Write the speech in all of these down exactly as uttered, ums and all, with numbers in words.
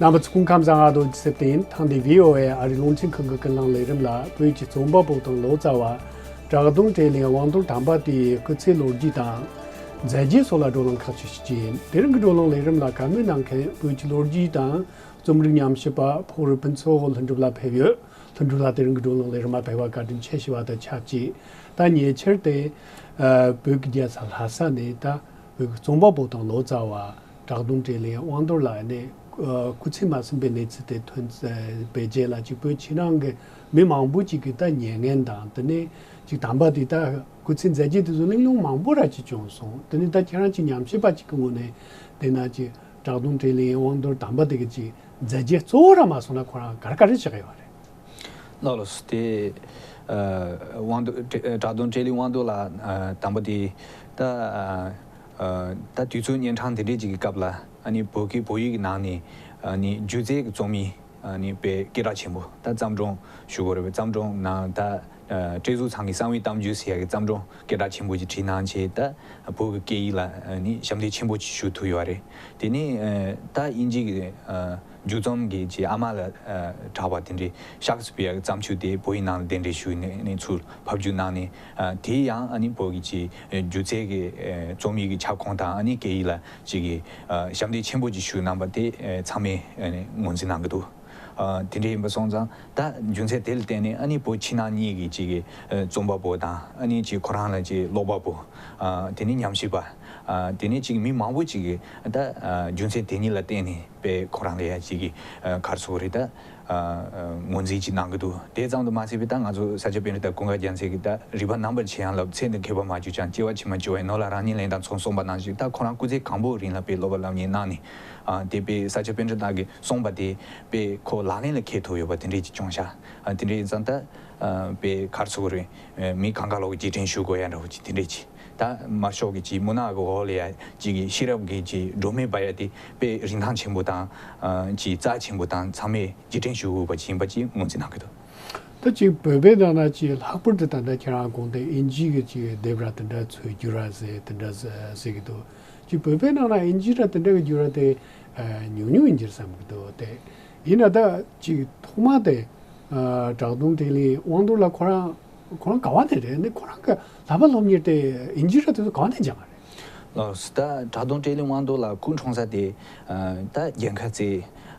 རྣམ་པ་ཚོ་སྐུ་ཁམས་བཟང་། ང་རྡོ་རྗེ་ཚེ་བརྟན། ཐེངས་འདིའི་ཝི་ཨོ་ཨེ་ཨ་རིའི་རླུང་འཕྲིན་ཁང་གི་ཀུན་གླེང་ལས་རིམ་ལ་བོད་ཀྱི་རྩོམ་པ་པོ་དང་ལོ་ཙཱ་བ་བཀྲ་གདུང་བཀྲས་གླིང་དབང་རྡོར་དམ་པ་དེའི་སྐུ་ཚེའི་ལོ་རྒྱུས་དང་མཛད་རྗེས་སོགས་ལ་བགྲོ་གླེང་ཁག་ཅིག་ཞུ་རྒྱུ་ཡིན། དེ་རིང་གི་བགྲོ་གླེང་ལས་རིམ་ལ་བཀའ་མོལ་གནང་མཁན་བོད་ཀྱི་ལོ་རྒྱུས་དང་རྩོམ་རིག་ཉམས་ཞིབ་པ་ཕུག་རུ་ཕུན་ཚོགས་ལྷུན་གྲུབ་ལགས་ཕེབས་ཡོད། ལྷུན་གྲུབ་ལགས་དེ་རིང་གི་བགྲོ་གླེང་ལས་རིམ་མ་ཕེབས་པར་བཀའ་དྲིན་ཆེ་ཞུ་བ་དང་ཆབས་ཅིག་ད་ཉེ་ཆར་དེ་ཨ་བོད་ཀྱི་རྒྱལ་ས་ལྷ་ས་ནས་ད་བོད་ཀྱི་རྩོམ་པ་པོ་དང་ལོ་ཙཱ་བ་བཀྲ་གདུང་བཀྲས་གླིང་དབང་རྡོར་ལགས་ནས་ཨ་སྐུ་ཚེ་མ་ཟིན་པའི་གནས་ཚུལ་དེ་ཐོན་ཚེ་པའི་རྗེས་ལ་ཅིག་བོད་ཕྱི་ནང་གི་མི་མང་པོ་ཅིག་གིས་ད་མྱ་ངན་དང་དེ་ནས་ཅིག་དམ་པ་དེ་ད་སྐུ་ཚེ་མཛད་རྗེས་དེ་ཚོ་གླེང་སློང་མང་པོ་ར་ཅིག་བྱུང་སོང་། དེ་ནས་ད་ཁྱེད་རང་ཅིག་ཉམས་ཞིབ་པ་ཅིག་གི་ངོས་ནས་བལྟས་ན་ཅིག་བཀྲ་གདུང་བཀྲས་གླིང་དབང་རྡོར་དམ་པ་དེ་གི་ཅིག་མཛད་རྗེས་གཙོ་བོ་ར་མ་སོང་ན་ཁོ་རང་ག་རེ་ག་རེ་བྱེད་ཀྱི་ཡོད་རེད། ལགས་ལགས་སོ། དེ་ཨ་དབང་རྡོར་བཀྲ་གདུང་བཀྲས་གླིང་དབང་རྡོར་ལགས་ཨ་དམ་པ་དེ་ད་ཨ་ད་དུས་ཚོད་གཉན་འཕྲང་དེ་འདྲས་ཅིག་གི་སྐབས་ལ་ཨ་ནི་བོད་ཀྱི་བོད་ཡིག་གི་ནང་ནས་ཨ་ནི་སྒྱུ་རྩལ་གྱི་རྩོམ་ཡིག་ཨ་ནི་དཔེ་སྐད་གྲགས་ཆེན་པོ་ད་བརྩམས་སྒྲུང་ཞུ་དགོས་རེད་པས། བརྩམས་སྒྲུང་ནང་ད་ཨ་བཀྲས་ཟུར་ཚང་གི་གསང་བའི་གཏམ་རྒྱུད་ཟེར་ཡག་གི་བརྩམས་སྒྲུང་སྐད་གྲགས་ཆེན་པོ་ཅིག་བྲིས་གནང་བྱས། ད་བོད་ཀྱི་སྐད་ཡིག་ལ་ཨ་ནི་ཞབས་འདེགས་ཆེན་པོ་ཅིག་ཞུ་ཐུབ་ཡོད་རེད། དེ་ནས་ཨ་ད་དབྱིན་ཇི་གི་ཨ་མཇུག་རྩོམ་གྱི་ཅིག་ཨ་མ་ལ་ཨ་གྲགས་པ་དེ་འདྲའི་ཤག་སི་པི་ཡར་གྱི་བརྩམས་ཆོས་དེ་བོད་ཡིག་ནང་ལ་གདན་འདྲེན་ཞུས་ནས་ནས་ཚུར་ཕབ་སྒྱུར་གནང་ནས། ཨ་དེ་ཡང་ཨ་ནི་བོད་ཀྱི་ཅིག་སྒྱུ་རྩལ་གྱི་ཨ་རྩོམ་ཡིག་གི་ཁྱབ་ཁོངས་དང་ཨ་ནི་སྐད་ཡིག་ལ་ཅིག་གི་ཨ་ཞབས་འདེགས་ཆེན་པོ་ཅིག་ཞུས་གནང་པ་དེ་ཨ་ཚང་མས་ཨ་ནི་ངོས་འཛིན་གནང་གི་འདུག་ཨ་དེ་འདྲ་ཡིན་པ་སོང་ཙང་ད་རྒྱུ་མཚན་དེ་ལ་བརྟེན་ནས་ཨ་ནི་བོད་ཕྱི་ནང་གཉིས་ཀྱི་ཅིག་གི་ཨ་རྩོམ་པ་པོ་དང་ཨ་ནི་ཅིག་ཁོ་རང་ལ་ཅིག་ཀློག་པ་པོ་ཨ་དེ་ནི་ཉམས་ཞིབ་པ་ཨ་དེ་ནི་ཅིག་མི་མང་པོ་ཅིག་གིས་ད་ཨ་རྒྱུ་མཚན་དེ་གཉིས་ལ་བརྟེན་ནས་དཔེ་ཁོ་རང་ལ་ཡ་ཅིག་གི་ཨ་ག་རེ་ཟེར་དགོས་རེད། ད་ཨ་ངོས་འཛིན་ཅིག་གནང་གི་འདུག་དེ་ཙམ་དུ་མ་ཟད་པའི་ད་ང་ཚོ་ས་སྐྱ་པཎྜི་ཏ་ཀུན་དགའ་རྒྱལ་མཚན་གྱིས་ད་རིག་པ་རྣམ་པར་ཕྱེ་ཡང་བསླབ། ཚེ་འདི་མཁས་པར་མ་གྱུར་ཀྱང་། སྐྱེ་བ་ཕྱི་མ་བྱིང་བའི་ནོར་ལ་རང་ཉིད་ལེན་དང་མཚུངས་གསུངས་པ་ནང་བཞིན། ད་ཁོ་རང་སྐུ་ཚེ་གང་པོའི་རིང་ལ་དཔེ་སློབ་པ་སློབ་གཉེར་གནང་ནས་ཨ་དེ་དཔེ་ས་སྐྱ་པཎྜི་ཏ་གིས་གསུངས་པ་དེ་དཔེ་ཁོ་ལག་ལེན་ལ་འཁེལ་ཐུབ་ཡོད་པ་དེ་འདྲས་ཅིག་བྱུང་ཤག་ཨ་དེ་འདྲས་ཡིན་ཙང་ད་ཨ་དཔེ་ག་རེ་ཟེར་དགོས་རེད། མི་གང་ག་ལོག་གི་རྗེས་དྲན་ཞུ་དགོས་ཡ་འདྲ་བོ་ཅིག་དེ་འདྲས་ཅིག་ད་དམར་ཤོག་གི་ཅིག་མུན་ནག་གི་འོག་ལ་ཡ་ཅིག་གི་ཤེས་རབ་ཀྱི་ཅིག་སྒྲོན་མེ་སྦར་ཡ་དེ་དཔེ་རིན་ཐང་ཆེན་པོ་དང་ཨ་ཅིག་རྩ་ཆེན་པོ་དང་ཚང་མས་རྗེས་དྲན་ཞུ་དགོས་པ་ཅིག་ཡིན་པ་ཅིག་ངོས་འཛིན་གནང་གི་འདུག་ད་ཅིག་བོད་པའི་ནང་ན་ཅིག་ལྷག་པར་དུ་ད་ལྟ་ཁྱེད་རང་གོང་དུ་དབྱིན་ཇི་གི་ཅིག་དེབ་ར་དེ་འདྲ་ཚོས་བསྒྱུར་ར་ཟེར་དེ་འདྲ་ཟེར་ཟེར་གི་འདུག་ཅིག་བོད་པའི་ནང་ན་དབྱིན་ཇི་ར་དེ་འདྲ་གི་བསྒྱུར་ར་དེ་ཨ་ཉུང་ཉུང་ཡིན་གྱི་རེད་བསམ་གི་འདུག་དེ་ཡིན་ན་ད་ཅིག་ཐོག་མ་དེ་ཨ་བཀྲག་གདུང་བཀྲས་གླིང་དབང་རྡོར་ལགས་ཁོ་རང་ཁོ་རང་ག་བ་ནས་རེད། ནི་ཁོ་རང་གི་བསླབ་པ་སློབ་གཉེར་དེ་དབྱིན་ཇི་ར་དེ་ཚོ་ག་བ་ནས་སྦྱངས་པ་རེད། ལགས་སོ། ད་བཀྲག་གདུང་བཀྲས་གླིང་དབང་རྡོར་ལགས་སྐུ་འཁྲུངས་ས་དེ་ཨ་ད་རྒྱལ་ཁབ་རྩེ་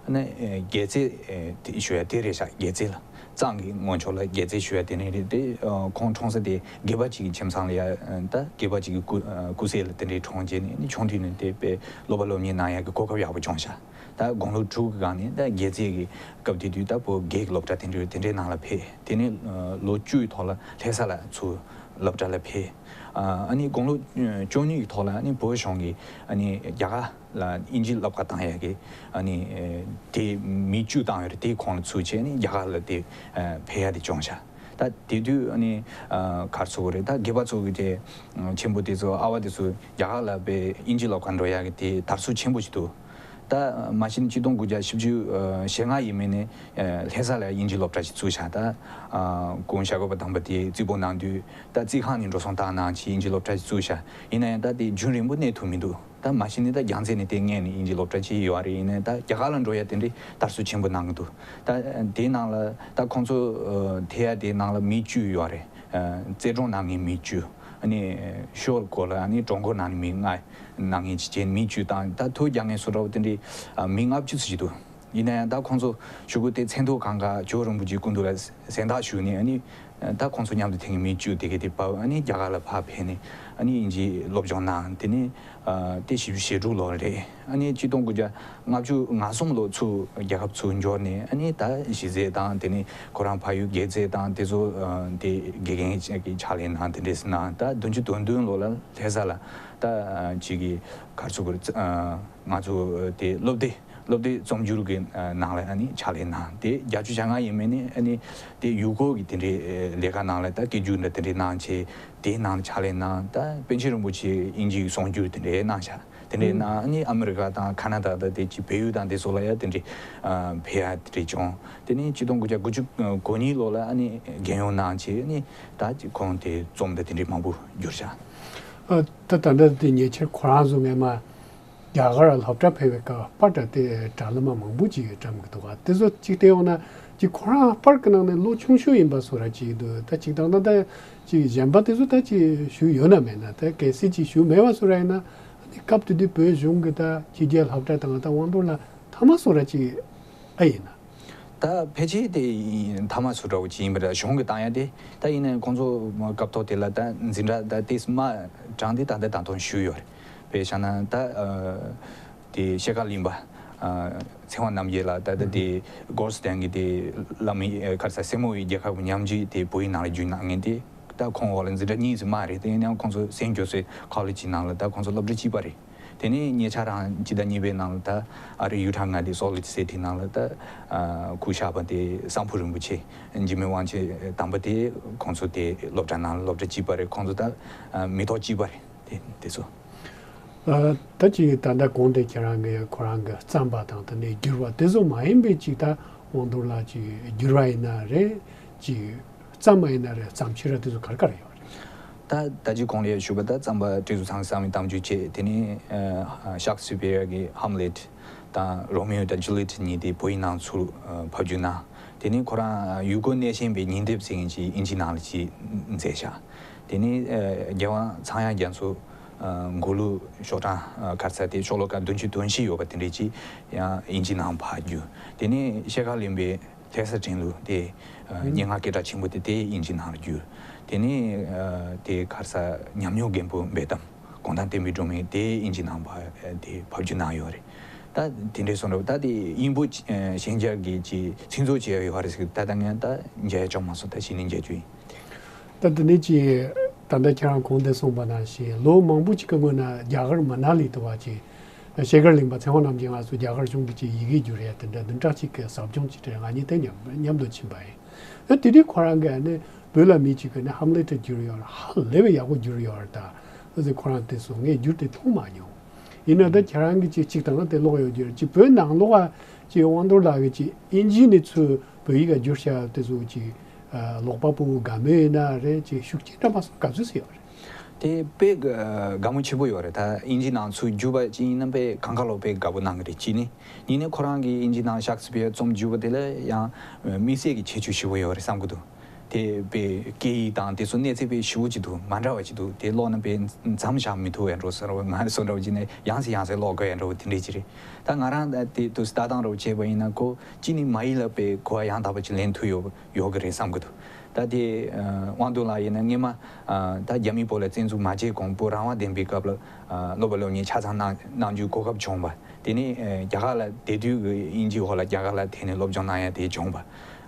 ནི་ཨ་རྒྱལ་རྩེ་ཨ་དེ་ཞུ་ཡ་དེ་རེད་ཤག་རྒྱལ་རྩེ་ལ་གཙང་གི་ངོས་ཕྱོགས་ལ་རྒྱལ་རྩེ་ཞུ་ཡ་དེ་ནས་རེད། དེ་ཨ་ཁོང་འཁྲུངས་ས་དེ་སྒེར་པ་གཅིག་གི་ཁྱིམ་ཚང་ལ་ཡ་ཨ་ད་སྒེར་པ་གཅིག་གི་སྐུ་ཨ་སྐུ་སྲས་ལ་དེ་འདྲའི་འཁྲུངས་རྗེས་ནས་ནི་ཆུང་དུས་ནས་དེ་དཔེ་སློབ་པ་སློབ་གཉེར་གནང་ཡ་གི་གོ་སྐབས་ཡག་པོ་བྱུང་ཤག་ད་དགུང་ལོ་དྲུག་གི་སྒང་ནས་ད་རྒྱལ་རྩེ་གི་སྐབས་དེ་དུས་ད་བོད་དགེ་གི་སློབ་གྲྭ་དེ་འདྲའི་དེ་འདྲའི་ནང་ལ་ཕེབས། དེ་ནས་ཨ་ལོ་བཅུ་ཡི་ཐོག་ལ་ལྷ་ས་ལ་ཚུར་སློབ་གྲྭ་ལ་ཕེབས། ཨ་ཨ་ནི་དགུང་ལོ་བཅུ་གཉིས་ཀྱི་ཐོག་ལ་ཨ་ནི་བོད་གཞུང་གིས་ཨ་ནི་རྒྱ་གར་ལ་དབྱིན་ཇི་སློབ་ཁག་བཏང་ཡ་གི་ཨ་ནི་ཨེ་དེ་མི་བཅུ་བཏང་ཡོད་རེད། དེའི་ཁོངས་ལ་ཚུད་བྱས་ནས་རྒྱ་གར་ལ་དེ་ཨ་ཕེབས་ཡ་དེ་བྱུང་ཤག་ད་དེ་དུས་ཨ་ནི་ཨ་ག་རེ་ཟེར་དགོས་རེད། ད་སྒེར་པ་ཚོ་གི་དེ་ཨ་ཆེན་པོ་དེ་ཚོ་ཨ་བ་དེ་ཚོ་རྒྱ་གར་ལ་དཔེ་དབྱིན་ཇི་སློབ་ཁག་འགྲོ་ཡ་གི་དེ་དར་སྲོལ་ཆེན་པོ་ཞིག་འདུག་ད་མ་གཞི་ནས་གཅིག་སྟོང་དགུ་བརྒྱ་བཞི་བཅུ་ཞེ་ལྔ་ཡས་མས་ནས་ལྷ་ས་ལ་དབྱིན་ཇི་སློབ་གྲྭ་ཞིག་བཙུགས་ཤག་ད་སྐུ་ངོ་ཤར་སྐོར་པ་དམ་པ་དེ་རྩིས་འབོར་གནང་དུས་ད་རྩིས་ཁང་ནས་འགྲོ་སོང་བཏང་གནང་བྱས་དབྱིན་ཇི་སློབ་གྲྭ་ཞིག་བཙུགས་ཤག་ཡིན་ན་ཡང་ད་དེ་རྒྱུན་རིང་པོ་གནས་ཐུབ་མི་འདུག་ད་མ་གཞི་ནས་ད་རྒྱལ་རྩེ་ནས་དེ་སྔོན་ནས་དབྱིན་ཇི་སློབ་གྲྭ་ཅིག་ཡོད་རེད། ཡིན་ན་ད་རྒྱ་གར་ལ་འགྲོ་ཡ་དེ་འདྲའི་དར་སྲོལ་ཆེན་པོ་གནང་གི་འདུག་ད་དེའི་ནང་ལ་ད་ཁོང་ཚོ་ཕེབས་ཡ་དེའི་ནང་ལ་མི་བཅུ་ཡོད་རེད། རྩེ་གྲོང་ནང་ནས་མི་བཅུ། ཨ་ནི་ཤོར་སྐོར་ལ་ཨ་ནི་གྲོང་ཁོག་ནང་ནས་མི་ལྔ། ནང་ངེས་ཅི་ཅན་མི་བཅུ་དང་ད་ཐུག་རྒྱག་ངེས་སུ་འདྲ་བོ་དེ་འདྲའི་ཨ་མི་ལྔ་བཅུ་ཙམ་ཞིག་འདུག་ཡིན་ན་ཡང་ད་ཁོང་ཚོ་གཞུག་གུ་དེ་མཚན་ཐོག་གང་ག་ཇོ་བོ་རིན་པོ་ཆེའི་སྐུ་མདུན་ལ་གཟེངས་རྟགས་ཞུས་ནས་ཨ་ནི་ད་ཁོང་ཚོ་མཉམ་དུ་དེ་གི་མི་བཅུ་དེ་ག་དེ་བབས། ཨ་ནི་རྒྱ་གར་ལ་ཕར་ཕེབས་ནས་ཨ་ནི་དབྱིན་ཇིའི་སློབ་སྦྱོང་གནང་། དེ་ནས་ཨ་དེ་བཞི་བཅུ་ཞེ་དྲུག་ལོ་རེད། ཨ་ནི་གཅིག་སྟོང་དགུ་བརྒྱ་ལྔ་བཅུ་ང་གསུམ་ལོ་ཚུར་རྒྱལ་ཁབ་ཚུར་འབྱོར་ནས་ཨ་ནི་ད་གཞིས་རྩེ་དང་དེ་ནས་ཁོ་རང་ཕ་ཡུལ་རྒྱལ་རྩེ་དང་དེ་ཚོ་ཨ་དེ་དགེ་རྒན་གྱི་ཕྱག་ལས་གནང་། དེ་འདྲས་གནང་། ད་བདུན་ཅུ་དོན་བདུན་ལོ་ལ་ལྷ་ས་ལ་ད་ཅིག་གི་ག་རེ་ཟེར་དགོས་རེད། ང་ཚོ་དེ་སློབ་སྡེ་སློབ་སྡེ་རྩོམ་སྒྱུར་གྱི་ནང་ལ་ཨ་ནི་ཕྱག་ལས་གནང་། དེ་བརྒྱད་ཅུ་གྱ་ལྔ་ཡས་མས་ནས་ཨ་ནི་དེ་ཡུལ་སྐོར་གྱི་དེ་འདྲའི་ལས་ཀ་ནང་ལ་ད་སྐད་སྒྱུར་འདྲ་དེ་འདྲའི་གནང་བྱས་དེའི་ནང་ལ་ཕྱག་ལས་གནང་། ད་པཎ་ཆེན་རིན་པོ་ཆེ་དབྱིན་ཇིའི་གསུང་སྒྱུར་དེ་འདྲའི་གནང་ཤག་དེ་འདྲའི་ནང་ཨ་ནི་ཨ་མི་རི་ཀ་དང་ཁ་ན་ཌ་དང་དེ་ཅིག་བལ་ཡུལ་དང་དེ་ཚོ་ལ་ཡང་དེ་འདྲའི་ཕེབས་ཡ་དེ་འདྲའི་བྱུང་། དེ་ནས་གཅིག་སྟོང་དགུ་བརྒྱ་དགུ་བཅུ་གོ་གཉིས་ལོ་ལ་ཨ་ནི་རྒྱལ་ཡོངས་གནང་བྱས་ཨ་ནི་ད་ཅིག་ཁོང་དེ་རྩོམ་དང་དེ་འདྲའི་མང་པོ་བསྒྱུར་ཤག་ཨ་ད་ད་ལྟ་དེ་ཉེ་ཆར་ཁོ་རང་ཚོ་སྔས་མ་ རྒྱ་གར་སློབ་གྲྭ་ཕེབས་པའི་སྐབས་པར་འདྲ་དེ་དྲ་ལམ་མང་པོ་ཅིག་བཀྲམ་གི་འདུག་ག་དེ་ཚོ་ཅིག་བལྟས་ཡོང་ན་ཅིག་ཁོ་རང་པར་གི་ནང་ནས་ལོ་ཆུང་ཤོས་ཡིན་པ་བཟོ་འདྲ་ཅིག་འདུག་ད་ཅིག་དང་ད་ད་ཅིག་གཞན་པ་དེ་ཚོ་ད་ཅིག་ཞུས་ཡོད་ན་མེད་ན་ད་གལ་སྲིད་ཅིག་ཞུས་མེད་པ་བཟོ་འདྲ་ཡིན་ན་ཨ་ནི་སྐབས་དེ་དུས་བོད་གཞུང་གི་ད་ཕྱི་རྒྱལ་སློབ་གྲྭ་དང་ད་དབང་རྡོར་ལགས་མཐའ་མ་བཟོ་འདྲ་ཅིག་ཨེ་ཡིན་ན། ད་ཕལ་ཆེར་དེ་མཐའ་མ་སུ་འདྲ་བོ་ཅིག་ཡིན་པ་འདྲ་གཞུང་གི་བཏང་ཡ་དེ་ད་ཡིན་ནའི་ཁོང་ཚོ་སྐབས་ཐོག་དེ་ལ་ད་འཛིན་གྲྭ་ད་ཏིས་མ་དྲངས་ཏེ་ད་ལྟ་ད་དུང་ཞུས་ཡོད་རེད། དཔེ་བཞག་ན་ད་དེ་ཤེལ་དཀར་གླིང་པ་ཚེ་དབང་རྣམ་རྒྱལ་ལགས་ད་ལྟ་དེ་གོར་སི་ཐན་གྱི་དེ་བླ་མའི་ག་རེ་ཟེར་སེར་མོ་ཡི་རྒྱལ་ཁབ་ཀྱི་ཉམས་ཞིབ་དེ་བོད་ཡིག་ནང་ལ་བསྒྱུར་གནང་མཁན་དེ་ད་ཁོང་འོག་ལ་འཛིན་གྲྭ་གཉིས་ཙམ་མ་རེད། དེ་ཡིན་ནའང་ཁོང་ཚོ་སེན་ཇོ་སེབ་ཁོ་ལེ་ཇི་ནང་ལ་ད་ཁོང་ཚོ་སློབ་གྲྭ་གཅིག་པ་རེད། དེ་ནས་ཉེ་ཆར་རང་སྤྱི་ཟླ་གཉིས་པའི་ནང་ལ་ད་ཨ་རི་ཡུ་ཊ་མངའ་སྡེ་སོལ་ལེག་སི་ཊི་ནང་ལ་ད་ཨ་སྐུ་གཤེགས་པ་དེ་སམ་བྷོ་ཊ་རིན་པོ་ཆེ་འཇིགས་མེད་དབང་ཆེན་དམ་པ་དེ་ཁོང་ཚོ་དེ་སློབ་གྲྭ་ནང་ལ་སློབ་གྲྭ་གཅིག་པ་རེད། ཁོང་ཚོ་ད་ཨ་མི་ཐོག་གཅིག་པ་རེད། དེ་དེ་ཚོ། ཨ་ད་ཅིག་ད་ལྟ་གོང་དེ་ཁྱེད་རང་གི་ཁོ་རང་གི་བརྩམས་པ་དང་དེ་ནས་བསྒྱུར་བ་དེ་ཚོ་མ་ཡིན་པའི་ཅིག་ད་དབང་རྡོར་ལགས་ཀྱིས་བསྒྱུར་བ་ཡིན་ན་རེད་ཅིག་བརྩམས་པ་ཡིན་ན་རེད་བརྩམས་ཤེས་རབ་དེ་ཚོ་ག་རེ་ག་རེ་ཡོད་རེད། ད་ད་ཅི་གོང་ལ་ཞུས་པ་ད་བརྩམས་པ་བཀྲས་ཟུར་ཚང་གི་གསང་བའི་གཏམ་རྒྱུད་བྱས། དེ་ནས་ཨ་ཤག་སི་པི་ཡར་གྱི་ཧམ་ལེད་དང་རོ་མེའོ་དང་ཇུ་ལི་ཡེད་གཉིས་དེ་བོད་ཡིག་ནང་ཚུར་ཨ་ཕབ་བསྒྱུར་གནང་། དེ་ནས་ཁོ་རང་ཡུལ་སྐོར་གནས་ཆེན་པའི་ཉིན་དེབ་ཟེར་མཁན་ཅིག་དབྱིན་ཇི་ནང་ལ་ཅིག་མཛད་བཞག་དེ་ནས་ཨ་རྒྱལ་དབང་ཚངས་དབྱངས་རྒྱ་མཚོ་ཨ་མགོ་ལོག་ཤོག་གྲངས་ཨ་ག་རེ་ཟེར་དེ་ཤོ་ལོ་ཀ་བདུན་ཅུ་དོན་བཞི་ཡོད་པ་དེ་འདྲས་ཅིག་ཡང་དབྱིན་ཇི་ནང་ཕབ་བསྒྱུར། དེ་ནས་ཤེལ་དཀར་གླིང་པའི་ལྷ་ས་འབྲི་ཀློག་དེ་ཨ་སྙན་ངག་སྐད་གྲགས་ཆེན་པོ་དེ་དེ་དབྱིན་ཇི་ནང་ལ་བསྒྱུར། དེ་ནས་ཨ་དེ་ག་རེ་ཟེར་ཉམས་མྱོང་རྒན་པོ་འབེལ་གཏམ་དགུང་ཐང་བསྟན་པའི་སྒྲོན་མེ་དེ་དབྱིན་ཇི་ནང་ཕབ་དེ་ཕབ་བསྒྱུར་གནང་ཡོད་རེད། ད་དེ་འདྲས་སོང་འདྲ་བོ་ད་དེ་དབྱིན་པོ་ཨ་ཤན་སྦྱར་གྱི་ཅིག་ཚིག་མཛོད་ཅིག་ཡོད་རེད་ཟེར་གི་ད་ལྟ་ངས་ད་མཇལ་ཡ་བྱུང་མ་སོང་། ད་གཞི་ནས་མཇལ་རྒྱུ་ཡིན། ད་དེ་ནས་ཅིག་ད་ལྟ་ཁྱེད་རང་གོང་དུ་གསུངས་པ་ནང་བཞིན་ལོ་མང་པོ་ཅིག་གི་སྔོན་ན་རྒྱ་གར་མ་ན་ལི་དུ་བ་ཅིག་ཤེལ་དཀར་གླིང་པ་ཚེ་དབང་རྣམ་རྒྱལ་ལགས་སུ་རྒྱ་གར་གཞུང་གི་ཅིག་ཡི་གེ་བསྒྱུར་ཡ་དེ་འདྲ་བདུན་ཕྲག་གཅིག་གི་ཟབ་སྦྱོང་ཅིག་སྤྲད། ང་གཉིས་དེ་མཉམ་མཉམ་དུ་ཕྱིན་པ་ཡིན། ཨ་དེ་དུས་ཁོ་རང་གིས་ཨ་ནི་བོད་ལ་མི་གཅིག་གིས་ནི་ཧམ་ལེ་ཊ་བསྒྱུར་ཡོད་རེད། ཧ་ལས་པའི་ཡག་པོ་བསྒྱུར་ཡོད་རེད། ད་ཨ་ཟེར་ཁོ་རང་དེ་སོང་ངས་བསྒྱུར་དེ་མཐོང་མ་མྱོང་། ཡིན་ན་ད་ཁྱེད་རང་གིས་ཅིག་གཅིག་དང་དེ་ཀློག་ཡོད་རྒྱུ་རེད། ཅིག་བོད་ནང་ལོགས་ཨ་ཅིག་དབང་རྡོར་ལགས་ཀྱིས་ཅིག་དབྱིན་ཇི་ནས་ཚུར་བོད་ཡིག་ག་བསྒྱུར་བྱ་དེ་ཚོ་ཅིག་ཨ་ཀློག་པ་པོ་དགའ་མོས་ཡིན་ན་རེད། ཅིག་ཤུགས་རྐྱེན་འདྲ་མ་སོང་ག་ཚོད་ཟེར་ཡོད་རེད། དེ་དཔེ་དགའ་མོ་ཆེན་པོ་ཡོད་རེད། ད་དབྱིན་ཇི་ནང་ཚུར་བསྒྱུར་བ་ཅིག་ཡིན་ན་དཔེ་གང་ག་ལོ་དཔེ་དགའ་པོ་གནང་གི་རེད། གཅིག་ནི། གཉིས་ནི་ཁོ་རང་གིས་དབྱིན་ཇི་ནང་ཤག་སི་པི་ཡར་རྩོམ་བསྒྱུར་བ་དེ་ལ་ཡང་དམིགས་བསལ་གྱི་ཁྱད་ཆོས་ཞེ་པོ་ཡོད་རེད་བསམ་གྱི་འདུག་དེ་དཔེ་སྐད་ཡིག་དང་དེ་ཚོ་གནས་ཚད་དཔེ་ཞེ་པོ་ཅིག་འདུག་མ་འདྲ་བ་ཅིག་འདུག་དེ་ཀློག་ན་དཔེ་མཚམས་བཞག་མི་ཐུབ་པའི་འདྲ་བོ་ཟེར་བ། ང་རང་ཚོ་འདྲ་བོ་ཅིག་ནས་ཡང་སེ་ཡང་སེ་ཀློག་དགོས་ཡ་འདྲ་བོ་དེ་འདྲས་ཅིག་རེད། ད་ང་རང་དེ་དུས་ལྟ་སྟངས་འདྲ་བོ་བྱས་པ་ཡིན་ན་ཁོ་གཅིག་ནི་མ་ཡིག་ལ་དཔེ་གོ་བ་ཡང་དག་པ་ཅིག་ལེན་ཐུབ་ཡོད་ཡོད་ཀྱི་རེད་བསམ་གྱི་འདུག་ད་དེ་ཨ་དབང་རྡོར་ལགས་ཡིན་ན་སྔོན་མ་ཨ་ད་རྒྱ་མིས་བོད་ལ་བཙན་འཛུལ་མ་བྱས་གོང་བོད་རང་དབང་ལྡན་པའི་སྐབས་ལ་ཨ་སློབ་པ་སློབ་གཉེར་ཆ་ཚང་གནང་གནང་རྒྱུའི་གོ་སྐབས་བྱུང་བ། དེ་ནས་ཨ་རྒྱ་གར་ལ་དེ་དུས་ཀྱི་དབྱིན་ཇིའི་འོག་ལ་རྒྱ་གར་ལ་ཐད་ནས་སློབ་སྦྱོང་གནང་ཡ་དེ་བྱུང་བ།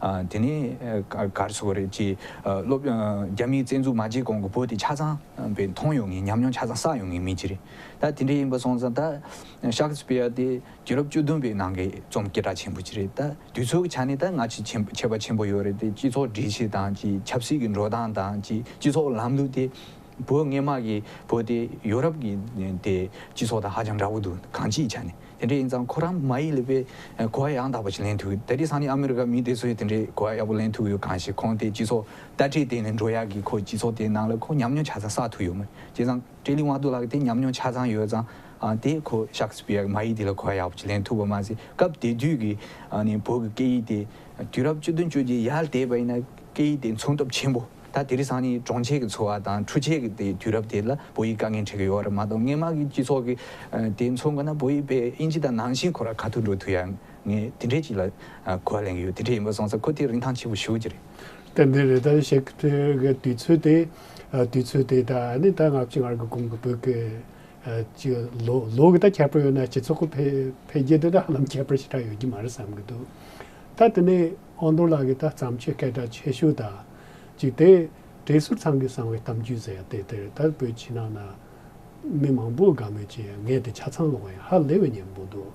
ཨ་དེ་ནས་ཨ་ག་ག་རེ་ཟེར་དགོས་རེད། ཅིག་ཨ་སློབ་ཨ་རྒྱ་མིས་བཙན་འཛུལ་མ་བྱས་གོང་གི་བོད་དེ་ཆ་ཚང་ཨ་དཔེ་མཐོང་ཡོད་མཁན་ཉམས་མྱོང་ཆ་ཚང་བསགས་ཡོད་མཁན་མི་ཅིག་རེད། ད་དེ་འདྲ་ཡིན་པ་སོང་ཙང་ད་ཤག་སི་པི་ཡར་དེ་དུས་རབས་བཅུ་བདུན་པའི་ནང་གི་རྩོམ་སྐད་གྲགས་ཆེན་པོ་ཅིག་རེད། ད་དུས་ཚོད་ཀྱི་ཆ་ནས་ད་སྔ་ཕྱི་ཆེན་ཁྱད་པར་ཆེན་པོ་ཡོད་རེད། དེ་སྤྱི་ཚོགས་སྒྲིག་གཞི་དང་ཅིག་ཆབ་སྲིད་ཀྱི་འགྲོ་སྟངས་དང་ཅིག་སྤྱི་ཚོགས་ལམ་ལུགས་དེ་བོད་སྔོན་མ་གི་བོད་དེ་ཡོ་རོབ་ཀྱི་དེ་སྤྱི་ཚོགས་དང་ཧ་ཅང་འདྲ་བོ་འདུག་གང་ཅིའི་ཆ་ནས། དེ་འདྲ་ཡིན་ཙང་ཁོ་རང་མ་ཡིག་ལ་དཔེ་གོ་བ་ཡང་དག་པ་ཞིག་ལེན་ཐུབ་ཡོད། ད་རེས་སང་ཉིན་ཨ་མི་རི་ཀ་མི་དེ་ཚོས་དེ་འདྲའི་གོ་བ་ཡག་པོ་ལེན་ཐུབ་ཡོད། གང་ཞིག་ཁོང་དེ་སྤྱི་ཚོགས་ལྟ་གྲས་དེ་ནས་འགྲོ་ཡག་གི་ཁོ་སྤྱི་ཚོགས་དེ་ནང་ལ་ཁོ་ཉམས་མྱོང་ཆ་ཚང་བསགས་ཐུབ་ཡོད་མ་རེད། བྱས་ཙང་ཀྲེ་ལི་དབང་རྡོར་ལགས་ཀྱི་དེ་ཉམས་མྱོང་ཆ་ཚང་ཡོད་ཙང་ཨ་དེ་ཁོ་ཤག་སི་པི་ཡར་མ་ཡིག་དེ་ལ་གོ་བ་ཡག་པོ་ཅིག་ལེན་ཐུབ་པ་མ་ཟད་སྐབས་དེ་དུས་ཀྱི་ཨ་ནི་བོད་ཀྱི་སྐད་ཡིག་དེ་དུས་རབས་བཅུ་བདུན་བཅོ་བརྒྱད་ཡར་བསྡད་པ་ཡིན་ན་སྐད་ཡིག་དེ་མཚུངས་སྟོབས་ཆེན་པོ། ད་དེ་རིང་སང་ཉིན་གྲོང་ཁྱེར་གྱི་འཚོ་བ་དང་འཕྲུལ་ཆས་ཀྱི་དེ་དུས་རབས་དེ་ལ་བོད་ཡིག་དཀའ་ངལ་འཕྲད་ཀྱི་ཡོད་རེད་མ་གཏོགས་སྔོན་མ་གི་སྤྱི་ཚོགས་ཀྱི་ཨ་དེ་མཚོན་དགོས་ན་བོད་ཡིག་དཔེ་དབྱིན་ཇི་དང་ནང་བཞིན་ཁོ་རང་ཁ་ཐུག་འགྲོ་ཐུབ་ཡ་ངས་དེ་འདྲས་ཅིག་ལ་ཨ་གོ་བ་ལེན་གྱི་ཡོད། དེ་འདྲས་ཡིན་པ་སོང་ཙང་ཁོ་དེ་རིན་ཐང་ཆེ་པོ་ཞེ་པོ་ཅིག་རེད། དེ་འདྲས་རེད། ད་ཤེག་སྤིར་གྱི་དུས་ཚོད་དེ་ཨ་དུས་ཚོད་དེ་ད་ཨ་ནི་ད་ལྔ་བཅུ་ང་དགུ་གོང་གི་བོད་ཀྱི་ཨ་ཅིག་ལོ་ལོ་གི་ད་ཁྱད་པར་ཡོད་ན་སྤྱི་ཚོགས་ཀྱི་འཕེལ་འཕེལ་རྒྱས་དེ་ད་ཧ་ལམ་ཁྱད་པར་ཞེ་དྲག་ཡོད་ཀྱི་མ་རེད་བསམ་གྱི་འདུག་ད་དེ་ནས་དབང་རྡོར་ལགས་ཀྱི་ད་བརྩམས་ཆོས་སྐད་གྲགས་ཆེ་ཤོས་དང་ཅིག་དེ་བྲེ་ཟུར་ཚང་གི་གསང་བའི་གཏམ་རྒྱུད་ཟེར་ཡ་དེ་དེར་ད་བོད་ཕྱི་ནང་ན་མི་མང་པོ་དགའ་མོས་བྱས་ངས་དེ་ཆ་ཚང་ཀློག་ཡ་ཧ་ལས་པའི་སྙན་པོ་འདུག་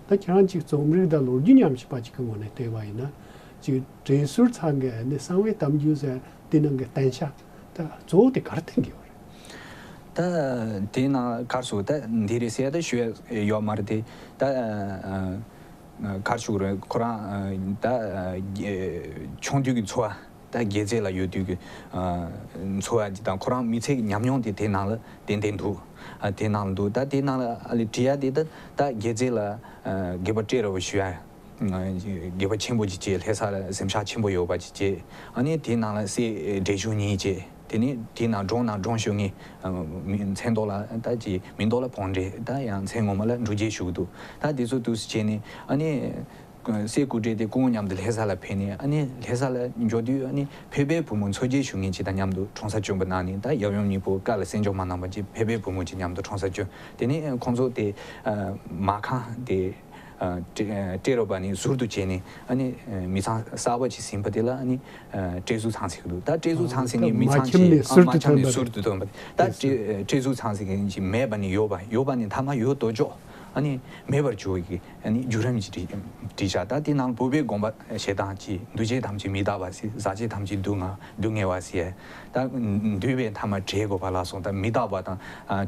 ད་ཁྱེད་རང་ཅིག་རྩོམ་རིག་དང་ལོ་རྒྱུས་ཉམས་ཞིབ་པ་ཅིག་གི་ངོས་ནས་བལྟས་པ་ཡིན་ན་ཅིག་བྲེ་ཟུར་ཚང་གི་ནི་གསང་བའི་གཏམ་རྒྱུད་ཟེར་དེ་ནང་གི་བསྟན་བྱ་ད་གཙོ་བོ་དེ་ག་རེ་བསྟན་གྱི་ཡོད་རེད། ད་དེ་ནང་གར་སོང་ད་འདི་རེད་ཟེར་ད་ཞུ་ཡ་ཡོད་མ་རེད་དེ་ད་གར་ཞུ་རེད། ཁོ་རང་ད་ཆུང་དུས་ཀྱི་འཚོ་བ། ད་དགེ་རྩེ་ལ་ཡོད་དུས་ཀྱི་འཚོ་བ་ཅིག་དང་ཁོ་རང་མི་ཚེ་གི་ཉམས་མྱོང་དེ་དེ་ནང་ལ་ཏན་ཏན་འདུག་ཨ་དེ་ནང་ལ་འདུག་ད་དེ་ནང་ལ་ཨ་ལས་བྲིས་ཡ་དེ་ད་ད་དགེ་རྩེ་ལ་དགེ་བ་སྤྲད་རོགས་ཞུ་ཡ། དགེ་བ་ཆེན་པོ་ཅིག་བྱས། ལྷ་ས་ལ་གཟིམ་ཤག་ཆེན་པོ་ཡོད་པ་ཅིག་བྱས། ཨ་ནི་དེ་ནང་ལ་སྲས་བགྲེས་གཞོན་གཉིས་བྱས། དེ་ནས་དེ་ནང་སྒྲུང་ནང་སྒྲུང་ཞུ་མཁན་མཚན་ཐོག་ལ་ད་ཅིག་མིང་ཐོག་ལ་བོང་འདྲེ། ད་ཡང་མཚན་ངོ་མ་ལ་འབྲུག་རྒྱལ་ཞུ་གི་འདུག་ད་དེ་ཚོ་དུས་སུ་བྱས་ནས་ཨ་ནི་སྲས་སྐུ་བགྲེས་དེ་སྐུ་ངོ་མཉམ་དུ་ལྷ་ས་ལ་ཕེབས་ནས། ཨ་ནི་ལྷ་ས་ལ་འབྱོར་དུས་ཨ་ནི་ཕལ་པའི་བུ་མོ་མཚོ་རྒྱལ་ཞུ་མཁན་ཅིག་དང་མཉམ་དུ་འཁྲུངས་ས་སྐྱོན་པ་གནང་ནས། ད་ཡབ་ཡུམ་གཉིས་པོ་བཀའ་ལ་གསན་འཇོག་མ་གནང་བ་ཅིག་ཕལ་པའི་བུ་མོ་ཅིག་མཉམ་དུ་འཁྲུངས་ས་སྐྱོན། དེ་ནས་ཁོང་ཚོ་དེ་མ་ཁང་དེ། སྤྲེལ་རོ་པ་ནི་ཟུར་དུ་བྱས་ནས། ཨ་ནི་མི་ཚང་གསར་པ་ཅིག་ཟིན་པ་དེ་ལ་ཨ་ནི་སྤྲེལ་གཟུགས་ཚང་ཟེར་གི་འདུག་ད་སྤྲེལ་གཟུགས་ཚང་ཟེར་ནས་མི་ཚང་ཆེན་ཨ་མ་ཁྱིམ་ནས་ཟུར་དུ་ཐོན་པ་དེ། ད་སྤྲེལ་གཟུགས་ཚང་ཟེར་མཁན་ཅིག་མེད་པ་ནས་ཡོད་པ། ཡོད་པ་ནས་མཐའ་མ་ཡོད་དོ་ཅོག་ཨ་ནི་མེད་པར་གྱུར་བའི་ཨ་ནི་བརྒྱུད་རིམ་ཅིག་བྲིས་བྲིས་བཞག་ད་དེ་ནང་བོད་པའི་དགོངས་པ་ཞེ་སྡང་གཅིག་འདུ་བྱེད་ཐམས་ཅད་མི་རྟག་པ་ཟེར། ཟག་བཅས་ཐམས་ཅད་སྡུག་བསྔལ་སྡུག་བསྔལ་བ་ཟེར། ད་འདུས་པའི་མཐའ་མ་བྲལ་དགོས་པ་ལ་སོགས། ད་མི་རྟག་པ་དང་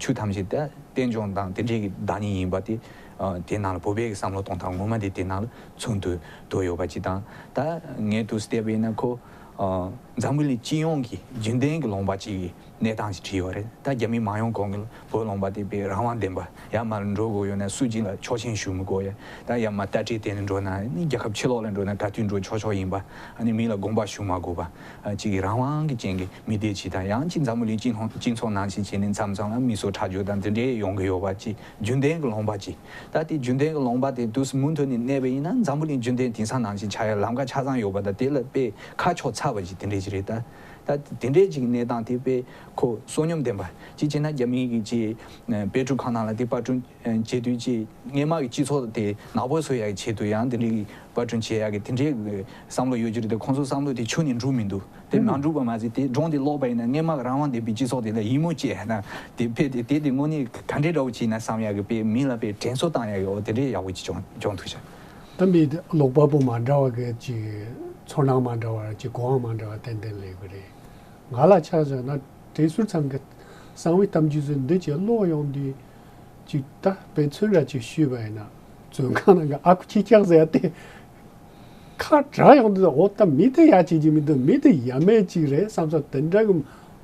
ཆོས་ཐམས་ཅད་ད་རྟེན་འབྱུང་དང་དེ་འདྲའི་གི་བདག་ཉིད་ཡིན་པ་དེ། ཨ་དེ་ནང་ལ་བོད་པའི་བསམ་བློ་གཏོང་སྟངས་ངོ་མ་དེ་དེ་ནང་ལ་མཚོན་དུ་དོ་ཡོད་པ་ཅིག་དང་། ད་ངས་དུས་བལྟས་པ་ཡིན་ན་ཁོ་ཨ་འཛམ་བུ་གླིང་སྤྱི་ཡོངས་ཀྱི་རྒྱུན་ལྡན་གྱི་ལུང་པ་ཅིག་གི་གནས་སྟངས་ཤིག་བྲིས་ཡོད་རེད། ད་རྒྱ་མི་མ་ཡོང་གོང་གི་བོད་ལུང་པ་དེ་དཔེ་རང་དབང་ལྡན་པ། ཡར་མར་འགྲོ་དགོས་ཡོད་ན་སུ་གཅིག་ལ་ཆོག་མཆན་ཞུ་མི་དགོས་ཡ། ད་ཡར་མར་རྟ་དྲེལ་བསྟན་ནས་འགྲོ་ན་ནི་རྒྱལ་ཁབ་ཕྱི་ལོགས་ལ་འགྲོ་ན་ག་དུས་འགྲོ་ཆོག་ཆོག་ཡིན་པ། ཨ་ནི་མི་ལ་དགོངས་པ་ཞུ་མ་དགོས་པ། ཨ་གཅིག་གི་རང་དབང་གི་ཅན་གྱི་མི་སྡེ་ཅིག་དང་། ཡང་གཅིག་འཛམ་བུ་གླིང་སྤྱི་ལྷོ་སྤྱི་ཚོགས་ནང་བཞིན་བྱས་ནས་མཚམས་མཚམས་ལ་མི་གསོད་ཁྲག་སྦྱོར་དང་དེ་འདྲའི་ཡོང་གི་ཡོད་པ་ཅིག་རྒྱུན་ལྡན་གྱི་ལུང་པ་ཅིག་ད་དེ་རྒྱུན་ལྡན་གྱི་ལུང་པ་དེ་དུས་སུ་མུ་མཐུད་ནས་གནས་པ་ཡིན་ན་འཛམ་བུ་གླིང་རྒྱུན་ལྡན་དེང་སང་ནང་བཞིན་ཆགས་ཡ་ལམ་ཁ་ཆ་ཚང་ཡོད་པ་དང་། དེ་ལ་དཔེ་ཁ་ཕྱོགས་ཚ་བ་ཅིག་དེ་འདྲའི་ཅིག་རེད། ད་ད་དེ་འདྲའི་ཅིག་གནས་སྟངས་དེ་དཔེ་ཁོ་བསོད་སྙོམས་ལྡན་པ་ཅིག་བྱས་ན། རྒྱ་མི་གི་ཅིག་དཔེ་སྐྲུན་ཁང་ནང་ལ་དེ་པར་སྐྲུན་བྱེད་དུས་ཅིག་སྔས་མ་གི་སྤྱི་ཚོགས་དེ་ནག་པོ་བཟོ་ཡ་གི་ཆེད་དུ་ཡང་དེ་འདྲའི་གི་པར་སྐྲུན་བྱེད་ཡ་གི་དེ་འདྲའི་གི་བསམ་བློ་ཡོད་ཀྱི་རེད་དེ། ཁོང་ཚོ་བསམ་བློ་དེ་ཁྱོན་ནས་འགྲུབ་མི་འདུག་དེ་མ་འགྲུབ་པ་མ་ཟད། དེ་སྒྲུང་དེ་ཀློག་པ་ཡིན་ན་སྔས་མ་གི་རང་དབང་ལྡན་པའི་སྤྱི་ཚོགས་དེ་ལ་ཡིད་མོ་སྐྱེ་ན། དེ་དཔེ་དེ་དེ་དེ་དངོས་གནས་ག་འདྲའི་འདྲ་བོ་བྱས་ན་བསམ་ཡ་གི་དཔེ་མི་ལ་དཔེ་དྲན་གསོ་བཏང་ཡ་གི་འོ་དེ་འདྲའི་ཡག་པོ་ཅིག་བྱུང་བྱུང་ཐུབ་ཤག་ད་མི་ཀློག་པ་པོ་མ་འདྲ་བ་གི་ཅིག་ཚོར་སྣང་མ་འདྲ་བ་ཅིག་གོ་བ་མ་འདྲ་བ་ཏན་ཏན་སླེབས་གི་རེད། ང་ལ་ཆ་བཞག་ན་བགྲེས་ཟུར་ཚང་གི་གསང་བའི་གཏམ་རྒྱུད་ཟེར་འདི་ཅིག་ཀློག་ཡོང་དུས་ཅིག་ད་དཔེ་མཚོན་ར་ཅིག་ཞུས་པ་ཡིན་ན། བཙོན་ཁང་ནང་གི་ཨ་ཁུ་ཁྱི་སྐྱག་ཟེར་ཡ་དེ། ཁ་གྲག་ཡོང་དུས་འོ་ད་མི་དེ་ཡ་བྱེད་ཀྱི་མི་འདུག་མི་དེ་ཡ་མེད་ཅིག་རེད་བསམ་ས་དེ་འདྲ་གི་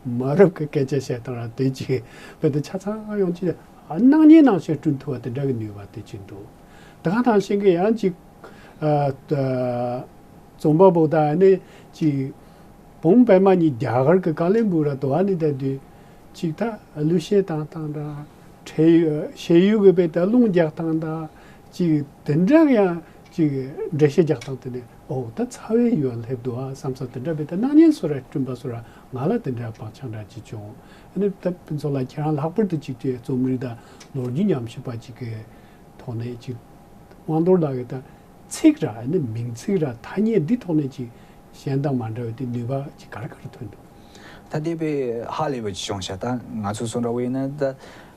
མ་རབས་ཀྱི་སྐད་ཆ་བཤད་སྟངས་ར་དེ་ཅིག་བོད་དུ་ཆ་ཚང་ཡོང་ཅིག་ཨ་སྣང་བརྙན་ནང་བཞིན་བསྐྲུན་ཐུབ་པ་དེ་འདྲ་གི་ནུས་པ་དེ་ཅིག་འདུག་དེ་ག་ནང་བཞིན་གི་ཡང་ཅིག་ཨ་ད་རྩོམ་པ་པོ་དང་ནི་ཅིག་བུམ་པད་མ་གཉིས་རྒྱ་གར་གི་ཀ་ལེན་སྦུག་ར་དོ་ཨ་ནི་བསྡད་དུས་ཅིག་ད་གླུ་གཞས་བཏང་སྟངས་དང་། ཁྲེལ་ཡོད་ཤེས་ཡོན་གྱི་དཔེ་ད་རླུང་རྒྱག་སྟངས་དང་། ཅིག་དེ་འདྲ་ཡང་ཅིག་འགྲེལ་བཤད་རྒྱག་སྟངས་དེ་ནས་འོ་ད་ཚ་བའི་ཡུལ་སླེབས་འདུག་ཨ་བསམ་ས་དེ་འདྲ་དཔེ་ད་སྣང་བརྙན་བཟོ་ར་བསྐྲུན་པ་བཟོ་ར་ང་ལ་དེ་འདྲ་བག་ཆགས་འདྲ་ཅིག་བྱུང་། ཨ་ནི་ད་ཕུན་ཚོགས་ལགས་ཁྱེད་རང་ལྷག་པར་དུ་ཅིག་དེ་རྩོམ་རིག་དང་ལོ་རྒྱུས་ཉམས་ཞིབ་པ་ཅིག་གི་ཐོག་ནས་ཅིག་དབང་རྡོར་ལགས་ཀྱི་ད་ཚིག་ར་ཨ་ནི་མིང་ཚིག་ར་ཐ་སྙད་འདི་ཐོག་ནས་ཅིག་གཞན་དང་མ་འདྲ་བའི་དེ་ནུས་པ་ཅིག་ག་རེ་ག་རེ་ཐོན་འདུག་ད་དེ་དཔེ་ཧ་ལས་པ་ཅིག་བྱུང་ཤག་ད་ང་ཚོ་སོ་འདྲ་བོ་ཡིན་ན་ད་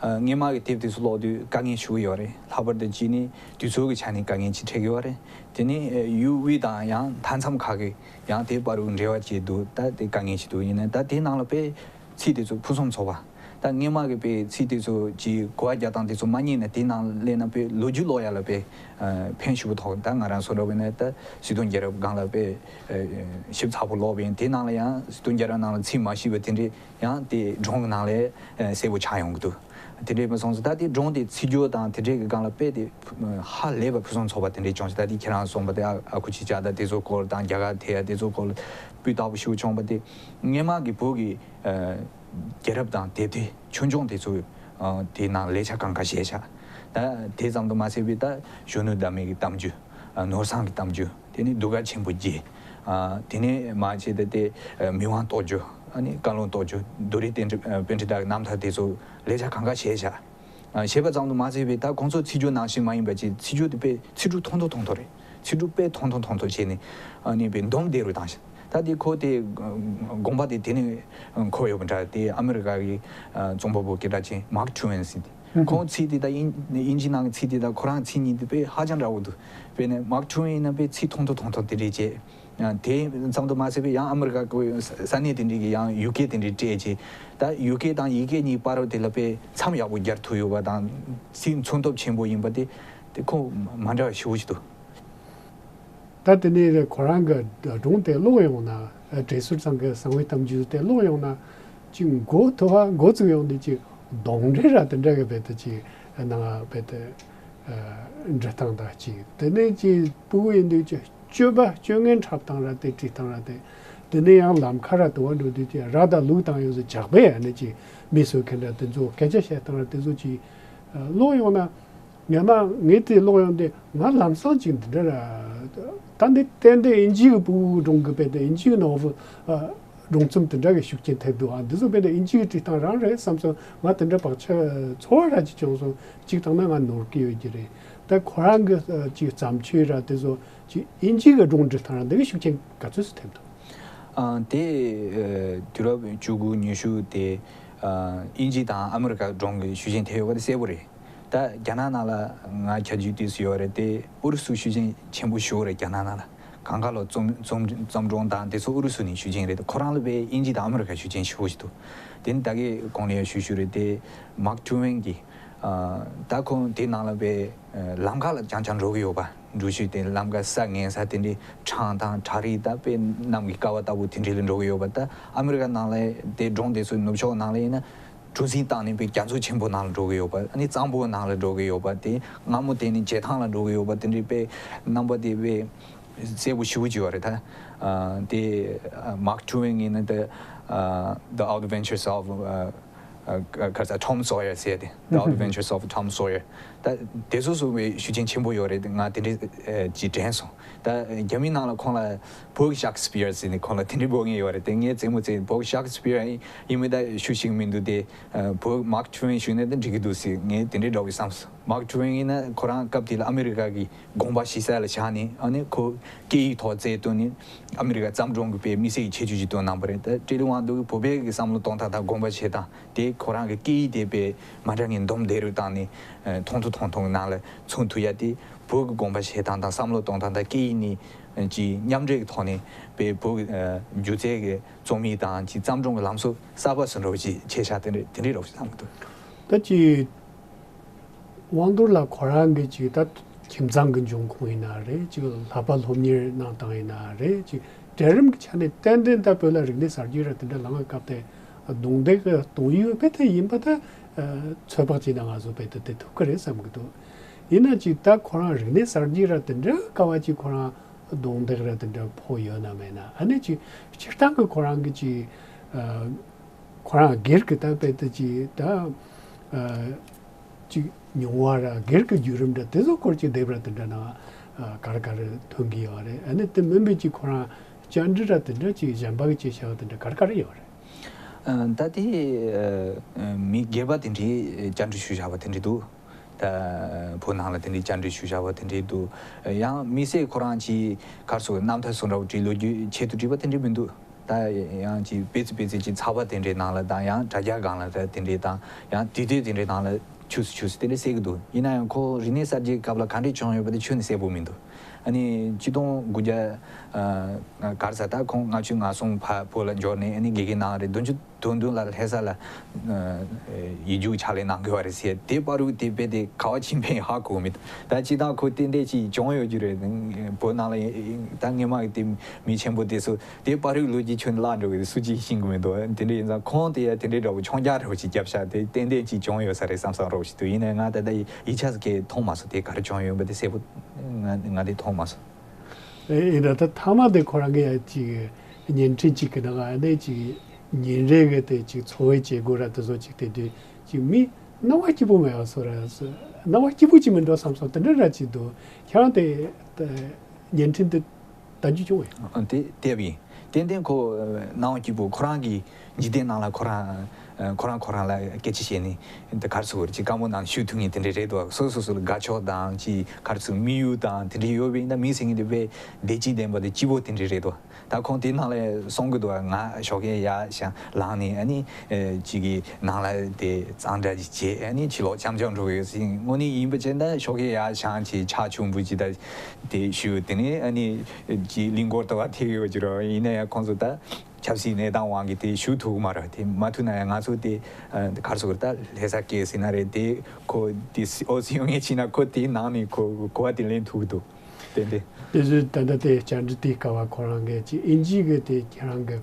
ཨ་སྔས་མ་གི་དེབ་དེ་ཚོ་ཀློག་དུས་དཀའ་ངལ་ཞེ་པོ་ཡོད་རེད། ལྷག་པར་དུ་གཅིག་ནི་དུས་ཚོད་ཀྱི་ཆ་ནས་དཀའ་ངལ་ཅིག་འཕྲད་ཀྱི་ཡོད་རེད། དེ་ནི་ཨ་ཡུལ་དབུས་དང་ཡང་མཐའ་མཚམས་ཁག་གི་ཡང་དེ་བར་དུ་འབྲེལ་བ་བྱས་འདུག་ད་དེ་དཀའ་ངལ་ཞིག་འདུག་ཡིན་ན་ད་དེ་ནང་ལ་དཔེ་ཚིག་དེ་ཚོ་ཕུན་སུམ་ཚོགས་པ། ད་སྔས་མ་གི་དཔེ་ཚིག་དེ་ཚོ་གི་གོ་བ་རྒྱག་སྟངས་དེ་ཚོ་མ་རྙེད་ན་དེ་ནང་སླེབས་ན་དཔེ་ལོ་རྒྱུས་ཀློག་ཡ་ལ་དཔེ་ཨ་ཕན་ཞེ་པོ་ཐོགས། ད་ང་རང་སོ་འདྲ་བོ་ཡིན་ན་ད་སྲིད་དོན་རྒྱལ་རབས་སྒང་ལ་དཔེ་ཨ་ཞིབ་ཚགས་པོ་ཀློག་པ་ཡིན། དེ་ནང་ལ་ཡང་སྲིད་དོན་རྒྱལ་རབས་ནང་ལ་ཚིག་མ་ཤེས་པ་དེ་འདྲས་ཡང་དེ་སྒྲུང་གི་ནང་ལ་ཨ་གསལ་པོ་ཆགས་ཡོང་གི་འདུག་དེ་འདྲས་མ་སོང་ཙང་ད་དེ་སྒྲུང་དེ་ཚིག་སྦྱོར་དང་དེ་འདྲས་ཀྱི་སྒང་ལ་དཔེ་དེ་ཧ་ལས་པ་ཕུན་སུམ་ཚོགས་པ་དེ་འདྲས་བྱུང་ཞིང་། ད་དེ་ཁྱེད་རང་གསུངས་པ་དེ་ཨ་ཨ་ཁུ་ཁྱི་སྐྱག་དང་དེ་ཚོ་སྐོར་དང་རྒྱ་གར་ཐེ་ཡ་དེ་ཚོ་སྐོར་ལ་སྤུས་དག་པོ་ཞེ་པོ་བྱུང་བ་དེ་སྔས་མ་གི་བོད་ཀྱི་ཨ་རྒྱལ་རབས་དང་དེབ་ཐེར་ཆོས་འབྱུང་དེ་ཚོ་ཨ་དེ་ནང་ལེགས་ཆ་གང་ག་བཞེས་ཤག་ད་དེ་ཙམ་དུ་མ་ཟད་པའི་ད་གཞོན་ནུ་ཟླ་མེད་ཀྱི་གཏམ་རྒྱུད། ཨ་ནོར་བཟང་གི་གཏམ་རྒྱུད། དེ་ནས་གདུགས་དཀར་ཆེན་པོ་བརྒྱད། ཨ་དེ་ནས་མ་བྱས་ཏེ་དེ་ཨ་མི་དབང་རྟོགས་བརྗོད། ཨ་ནི་བཀའ་བློན་རྟོགས་བརྗོད། རྡོ་རིང་པཎྜི་ཨ་པཎྜི་ཏ་གི་རྣམ་ཐར་དེ་ཚོ་ལེགས་ཆ་གང་ག་བཞེས་ཤག་ཨ་བཞེས་པ་ཙམ་དུ་མ་ཟད་པའི་ད་ཁོང་ཚོ་ཚིག་སྦྱོར་ནང་བཞིན་མ་ཡིན་པ་ཅིག་ཚིག་སྦྱོར་དེ་དཔེ་ཚིག་གྲུབ་ཐུང་ཐུང་ཐུང་ཐུང་རེད། ཚིག་གྲུབ་དཔེ་ཐུང་ཐུང་ཐུང་ཐུང་བྱས་ནས་ཨ་ནི་དཔེ་འདོམས་བདེ་རུ་བཏང་ཤག་ད་དེ་ཁོ་དེ་དགོངས་པ་དེ་དེ་ནས་འཁོར་ཡོད་པ་འདྲ། དེ་ཨ་མི་རི་ཀ་གི་རྩོམ་པ་པོ་སྐད་གྲགས་ཅན་མཱག་ཊུ་ཝེན་ཟེར་དེ། ཁོང་ཚིག་དེ་དང་དབྱིན་དབྱིན་ཇི་ནང་གི་ཚིག་དེ་དང་ཁོ་རང་ཚིག་གཉིས་དེ་དཔེ་ཧ་ཅང་འདྲ་བོ་འདུག་དཔེར་ན་མཱག་ཊུ་ཝེན་ཡིན་ན་དཔེ་ཚིག་ཐུང་ཐུང་ཐུང་ཐུང་དེ་འདྲས་བྱས། དེ་ཙམ་དུ་མ་ཟད་པའི་ཡང་ཨ་མི་རི་ཀ་གི་ས་གནས་དེ་འདྲས་ཀྱི་ཡང་ཡུལ་སྐད་དེ་འདྲས་སྤྲད་བྱས། ད་ཡུལ་སྐད་དང་ཡིག་སྐད་གཉིས་བར་དེ་ལ་དཔེ་མཚམས་ཡག་པོ་སྦྱར་ཐུབ་ཡོད་པ་དང་། ཚིག་མཚོན་སྟོབས་ཆེན་པོ་ཡིན་པ་དེ་དེ་ཁོ་མ་འདྲ་བ་ཞེ་པོ་ཞིག་འདུག་ད་དེ་ནས་ཁོ་རང་གི་སྒྲུང་དེ་ཀློག་ཡོང་ན། བགྲེས་སོར་ཚང་གི་གསང་བའི་གཏམ་རྒྱུད་དེ་ཀློག་ཡོང་ན། ཅིག་མགོ་ཐོ་བ་མགོ་བཙུགས་ཡོང་དུས་ཅིག་གདོན་འདྲེ་ར་དེ་འདྲ་གི་རྦད་དེ་ཅིག་ནང་རྦད་དེ་འབྲི་སྟངས་དང་གཅིག་དེ་ནས་ཅིག་སྤུ་གུ་ཡིན་དུས་ཅིག་སྤྱོད་པ་སྤྱོད་ངན་འཁྲབ་སྟངས་ར་དེ་བྲིས་སྟངས་ར་དེ། དེ་ནས་ཡང་ལམ་ཁ་ར་དུ་བ་འགྲོ་དུས་ཅིག་ར་དང་ལུག་དང་ཡོད་ཟེར་ཇག་པས་ཨ་ནི་ཅིག་མི་གསོད་མཁན་ར་དེ་ཚོ་སྐད་ཆ་བཤད་སྟངས་ར་དེ་ཚོ་ཅིག་ཀློག་ཡོང་ན། ངས་མ་ངས་དེ་ཀློག་ཡོང་དུས་ང་ལམ་སང་ཅིག་འདི་འདྲ་ར། ད་འདི་ཏན་ཏན་དབྱིན་ཇི་གི་སྤུ་གུ་སྒྲུང་གི་རྦད་དེ་དབྱིན་ཇི་གི་ནོ་བེལ་སྒྲུང་རྩོམ་དེ་འདྲ་གི་ཤུགས་རྐྱེན་ཐེབས་འདུག་ཨ། འདི་ཚོ་རྦད་དེ་དབྱིན་ཇི་གི་བྲིས་སྟངས་རང་རེད་བསམ་སོང་། ང་དེ་འདྲ་བག་ཆགས་ཚོར་བ་ར་ཅིག་བྱུང་སོང་། གཅིག་བཏང་ན་ང་ནོར་གི་ཡོད་ཀྱི་རེད། ད་ཁོ་རང་གི་ཅིག་བརྩམས་ཆོས་ར་དེ་ཚོ་ཅིག་དབྱིན་ཇི་གི་སྒྲུང་འབྲི་སྟངས་ར་འདི་གི་ཤུགས་རྐྱེན་ག་ཚོད་སུ་ཐེབས་འདུག་ཨ། དེ་དུས་རབས་བཅུ་དགུ་ཉི་ཤུ་དེ་དབྱིན་ཇི་དང་ཨ་མི་རི་ཀ་སྒྲུང་གི་ཤུགས་རྐྱེན་ཐེབས་ཡོད་པ་དེ་གསལ་པོ་རེད། ད་རྒྱ་ནག་ནང་ལ་ང་ཆ་རྒྱུས་ཏོག་ཙམ་ཡོད་རེད་དེ། ཨུ་རུ་སུ་ཤུགས་རྐྱེན་ཆེན་པོ་ཞེ་པོ་རེད། རྒྱ་ནག་ནང་ལ་གང་ག་ལོ་རྩོམ་རྩོམ་རྩོམ་སྒྲུང་དང་དེ་ཚོ་ཨུ་རུ་སུ་ནས་ཤུགས་རྐྱེན་རེད་དེ། ཁོ་རང་ལ་དཔེ་དབྱིན་ཇི་དང་ཨ་མི་རི་ཀ་ཤུགས་རྐྱེན་ཞེ་པོ་ཞིག་འདུག་དེ་ནི་ད་གིན་གོང་ལ་ཡང་ཞུ་ཞུ་རེད་དེ། མཱག་ཊུ་ཝེན་གྱི་ད་ཁོང་དེ་ནང་ལ་དཔེ་ལམ་ཁ་ལ་རྐྱང་རྐྱང་འགྲོ་གི་ཡོད་པ། འགྲུལ་བཞུད་དེ་ལམ་ཁ་ས་ངན་ས་དེ་འདྲའི་འཕྲང་དང་བྲག་རི་ད་དཔེ་གནམ་གྱི་ཀ་བ་ལྟ་བུ་དེ་འདྲའི་ལ་འགྲོ་གི་ཡོད་པ། ད་ཨ་མི་རི་ཀ་ནང་ལ་དེ་སྒྲུང་དེ་ཚོའི་ནུབ་ཕྱོགས་ནང་ལ་ཡིན་ན། གྲུ་གཟིངས་བཏང་ནས་དཔེ་རྒྱ་མཚོ་ཆེན་པོ་ནང་ལ་འགྲོ་གི་ཡོད་པ། ཨ་ནི་གཙང་པོ་ནང་ལ་འགྲོ་གི་ཡོད་པ། དེ་སྔ་མོ་དེ་ནི་བྱེ་ཐང་ལ་འགྲོ་གི་ཡོད་པ། དེ་འདྲའི་དཔེ་རྣམ་པ་དེ་དཔེ་གསལ་པོ་ཞེ་པོ་ཅིག་ཡོད་རེད་ད། ཨ། དེ་མཱག་ཊུ་ཝེན་ཡིན་ན་དེ་ཨ། The Adventures of ཨ། ཨ། ག་རེ་ཟེར། Tom Sawyer ཟེར་ཏེ། The Adventures of Tom Sawyer། ད་དེ་ཚོ་སོ་བའི་ཤུགས་རྐྱེན་ཆེན་པོ་ཡོད་རེད། ང་དེ་འདྲའི་ཅིག་དྲན་སོང་། ད་རྒྱ་མིའི་ནང་ལ་ཁོང་ལ་བོད་ཀྱི་ཤེག་སི་པི་ཡར་ཟེར་ནས་ཁོང་ལ་དེ་འདྲའི་འབོད་མཁན་ཡོད་རེད་དེ། ངས་རྩེད་མོ་རྩེ། བོད་ཀྱི་ཤེག་སི་པི་ཡར་ཡིན་མིན་ད་ཞུ་ཤེས་ཀྱི་མི་འདུག་སྟེ། བོད་མཱག་ཊུ་ཝེན་ཞུས་ན་ད་འགྲིག་གི་འདུག་ཟེར། ངས་དེ་འདྲའི་འདྲ་བོ་བསམ་སོང་། མཱག་ཊུ་ཝེན་ཡིན་ན་ཁོ་རང་སྐབས་དེ་ལ་ཨ་མི་རི་ཀ་གི་དགོན་པ་གཞི་རྩ་ལ་བཞག་ནས། ཨ་ནི་ཁོ་སྐད་ཡིག་ཐོག་རྩལ་བཏོན་ནས་ཨ་མི་རི་ཀ་བརྩམས་སྒྲུང་གི་དཔེ་དམིགས་བསལ་གྱི་ཁྱད་ཆོས་ཅིག་བཏོན་གནང་བ་རེད། ད་ཀྲེ་ལི་ཝང་དུ་བོད་པའི་གི་བསམ་བློ་གཏོང་སྟངས་དང་དགོངས་པ་བཞེས་སྟངས་དེ། ཁོ་རང་གི་སྐད་ཡིག་དེ་དཔེ་མ་འདྲ་ངན་འདུམ་བདེ་རུ་བཏང་ནས། ཨ། ཐུང་ཐུང་ཐུང་ཐུང་ནང་ལ་ཚུད་ཐུབ་ཡ་དེ། བོད་ཀྱི་དགོངས་པ་བཞེས་སྟངས་དང་བསམ་བློ་གཏོང་སྟངས་དང་སྐད་ཡིག་གཉིས་ཀྱི་མཉམ་འདྲེས་ཀྱི་ཐོག་ནས་དཔེ་བོད་ཀྱི་སྒྱུ་རྩལ་གྱི་རྩོམ་ཡིག་དང་ཅིག་བརྩམས་སྒྲུང་གི་ལམ་སྲོལ་གསར་པ་བཟོ་འདྲ་བོ་ཅིག་ཆེ་ཤག་དེ་འདྲ་དེ་འདྲའི་རོབ་ཅིག་བསམ་གྱི་འདུག་ད་ཅིག་དབང་རྡོར་ལགས་ཁོ་རང་གི་ཅིག་ད་ཁྱིམ་ཚང་གི་འབྱུང་ཁུངས་ཡིན་ན་རེད། ཅིག་ལྷག་པ་སློབ་གཉེར་གནང་སྟངས་ཡིན་ན་རེད། ཅིག་གྲལ་རིམ་གྱི་ཆ་ནས་ཏན་ཏན་ད་བོད་ལ་རིག་གནས་གསར་བརྗེ་ར་དེ་འདྲ་ལངས་པའི་སྐབས་དེ་རྡུང་རྡེག་གི་གཏོང་ཡུལ་དཔེ་དེ་ཡིན་པ་ད་ཚོད་དཔག་བྱས་ན་ང་ཚོ་དཔེ་དེ་དེ་ཐུབ་ཀྱི་རེད་བསམ་གྱི་འདུག་ཡིན་ན་ཅིག་ད་ཁོ་རང་རིག་གནས་གསར་བརྗེ་ར་དེ་འདྲ་ག་བ་ཅིག་ཁོ་རང་རྡུང་རྡེག་ར་དེ་འདྲ་ཕོག་ཡོད་ན་མེད་ན། ཨ་ནི་ཅིག་སྤྱིར་བཏང་གི་ཁོ་རང་གི་ཅིག་ཁོ་རང་སྒེར་གྱི་ད་དཔེ་དེ་ཅིག་ད་ཅིག་མྱོང་བ་ར་སྒེར་གྱི་བརྒྱུད་རིམ་འདྲ་དེ་ཚོ་སྐོར་ཅིག་དེབ་ར་དེ་འདྲ་ནང་ག་རེ་ག་རེ་ཐོན་གྱི་ཡོད་རེད། ཨ་ནི་དེ་མིན་པའི་ཅིག་ཁོ་རང་བཅར་འདྲི་ར་དེ་འདྲ་ཅིག་གཞན་པ་གི་ཅིག་བྱ་བ་དེ་འདྲ་ག་རེ་ག་རེ་ཡོད་རེད། ཨ། ད་དེ་ཨ། མི་སྒེར་པ་དེ་འདྲའི་བཅར་འདྲི་ཞུ་བྱ་བ་དེ་འདྲ་འདུག་ད་བོད་ནང་ལ་དེ་འདྲའི་བཅར་འདྲི་ཞུ་བྱ་བ་དེ་འདྲ་འདུག་ཡང་དམིགས་བསལ་ཁོ་རང་གི་ག་རེ་ཟེར། རྣམ་ཐར་སོགས་འདྲ་བོ་བྲིས། ལོ་རྒྱུས་ཆེད་དུ་བྲིས་པ་དེ་འདྲ་མི་འདུག་ད་ཡང་ཅིག་སྤེ་ཙི་སྤེ་ཙི་ཅིག་ཚགས་པར་དེ་འདྲའི་ནང་ལ་དང་། ཡང་དྲ་རྒྱ་སྒང་ལ་དེ་འདྲའི་དང་། ཡང་དུས་དེབ་དེ་འདྲའི་ནང་ལ་ཆུ་ཚོད་ཆུ་ཚོད་དེ་འདྲ་གསལ་གྱི་འདུག་ཡིན་ན་ཡང་ཁོ་རིག་གནས་གསར་བརྗེའི་སྐབས་ལ་ག་འདྲ་བྱུང་ཡོད་པ་དེ་ཁྱོན་ནས་གསལ་པོ་མི་འདུག་ཨ་ནི་ཆིག་སྟོང་དགུ་བརྒྱ་ཨ། ག་རེ་ཟེར། ད་ཁོང་ལྔ་བཅུ་ང་གསུམ་བར་བོད་ལ་འབྱོར་ནས། ཨ་ནི་དགེ་རྒན་གནང་རེད། བདུན་ཅུ་དོན་བདུན་ལ་ལྷ་ས་ལ་ཡིག་རྒྱུགས་ཕྱག་ལས་གནང་དགོས་པ་རེད་ཟེར། དེ་བར་དུ་དེ་དཔེ་དེ་ག་བ་ཕྱིན་པ་ཧ་གོ་མི་འདུག་ད་སྤྱིར་བཏང་ཁོ་ཏན་ཏན་ཅིག་བྱུང་ཡོད་རྒྱུ་རེད། བོད་ནང་ལ་ད་སྔོན་མ་གི་དེ་མི་ཆེན་པོ་དེ་ཚོ་དེ་བར་དུ་ལོ་རྒྱུས་ཁྱོན་བརླག་འགྲོ་གི་རེད། སུ་གཅིག་ཤེས་ཀྱི་མི་འདུག་དེ་འདྲ་ཡིན་ཙང་ཁོང་དེ་ཡ་དེ་འདྲའི་འདྲ་བོ་མཆོང་རྒྱག་འདྲ་བོ་ཅིག་བརྒྱབ་ཤག་དེ་ཏན་ཏན་ཅིག་བྱུང་ཡོད་ས་རེད་བསམ་བསམ་འདྲ་བོ་ཞིག་འདུག་ཡིན་ནའི་ང་ད་ལྟ་ཡིག་ཆ་ཟིག་གས་མཐོང་མ་སོང་། དེ་ག་རེ་བྱུང་ཡོད་པ་དེ་གསལ་པོ་ང་ང་དེ་མཐོང་མ་སོང་། ཨེ། ཡིན་ན་ད་མཐའ་མ་དེ་ཁོ་རང་གི་ཡ་ཅིག་བརྙན་འཕྲིན་ཅིག་གི་ནང་ཨ་ནི་ཅིག་ཉིན་རེ་གི་དེ་ཅིག་འཚོ་བའི་བྱེད་སྒོ་ར་དེ་ཚོ་ཅིག་དེ་དུས་ཅིག་མི་སྣང་བ་སྐྱིད་པོ་མེད་པ་བཟོ་ར། སྣང་བ་སྐྱིད་པོ་ཅིག་མི་འདུག་བསམ་སོང་། དེ་འདྲ་ར་ཅིག་འདུག་ཁྱེད་རང་དེ་བརྙན་འཕྲིན་དེ་ལྟ་རྒྱུ་བྱུང་བས། ཨ། དེ་དེབ་ཡིན། ཏན་ཏན་ཁོ་སྣང་བ་སྐྱིད་པོ། ཁོ་རང་གི་འཇིག་རྟེན་ནང་ལ་ཁོ་རང་ཁོ་རང་ཁོ་རང་ལ་སྐད་ཆ་བཤད་ནས་དེ་ག་རེ་ཟེར་དགོས་རེད། ཅིག་བཀའ་མོལ་གནང་ཞུ་ཐུབ་མཁན་དེ་འདྲ་རེད་འདུག་སོ་སོ་སོ་ལ་དགའ་ཕྱོགས་དང་ཅིག་ག་རེ་ཟེར། དམིགས་ཡུལ་དང་དེ་འདྲ་ཡོད་པ་ཡིན་ན། མི་ཟེར་མཁན་དེ་དཔེ་བདེ་སྐྱིད་ལྡན་པ་དང་སྐྱིད་པོ་དེ་འདྲ་རེད་འདུག་ད་ཁོང་དེ་ནང་ལ་གསུང་གི་འདུག་ང་ཞོགས་ཀས་ཡར་ཞང་ལངས་ནས། ཨ་ནི་ཅིག་གི་ནང་ལ་དེ་གཙང་སྦྲ་ཅིག་བྱས། ཨ་ནི་ཕྱི་ལོགས་འཆམ་འཆམ་འགྲོ་གི་ཡོད་ཟེར། དངོས་གནས་ཡིན་པ་བྱས་ན་ཞོགས་ཀས་ཡར་ཞང་ཅིག་ཕྱག་མཆོད་འབུལ་ཅིག་ད་དེ་ཞུ། དེ་ནས་ཨ་ནི་ཅིག་གླིང་སྐོར་ལྟ་བ་ཐེག་ཡོད་ཀྱི་རེད། ཡིན་ན་ཡང་ཁོང་ཚོ་ད་ཆབ་སྲིད་གནས་སྟངས་དབང་གིས་དེ་ཞུ་ཐུབ་ཀྱི་མ་རེད། དེ་མ་ཐུབ་ན་ཡང་ང་ཚོ་དེ་ག་རེ་ཟེར་དགོས་རེད། ད་ལྷ་ས་སྐད་ཟེར་ན་རེད། དེ་ཁོ་དེ་ཨོ་སི་ཡོང་ངེས་ཕྱིན་ན་ཁོ་དེའི་ནང་ནས་ཁོ་གོ་བ་དེ་ལེན་ཐུབ་ཀྱི་འདུག་ཏན་ཏན། དེ་བཞིན་ད་ལྟ་དེ་བཅར་འདྲི་དེའི་སྐབས་ཁོ་རང་གིས་ཅིག་དབྱིན་ཇི་གི་དེ་ཁྱེད་རང་གི་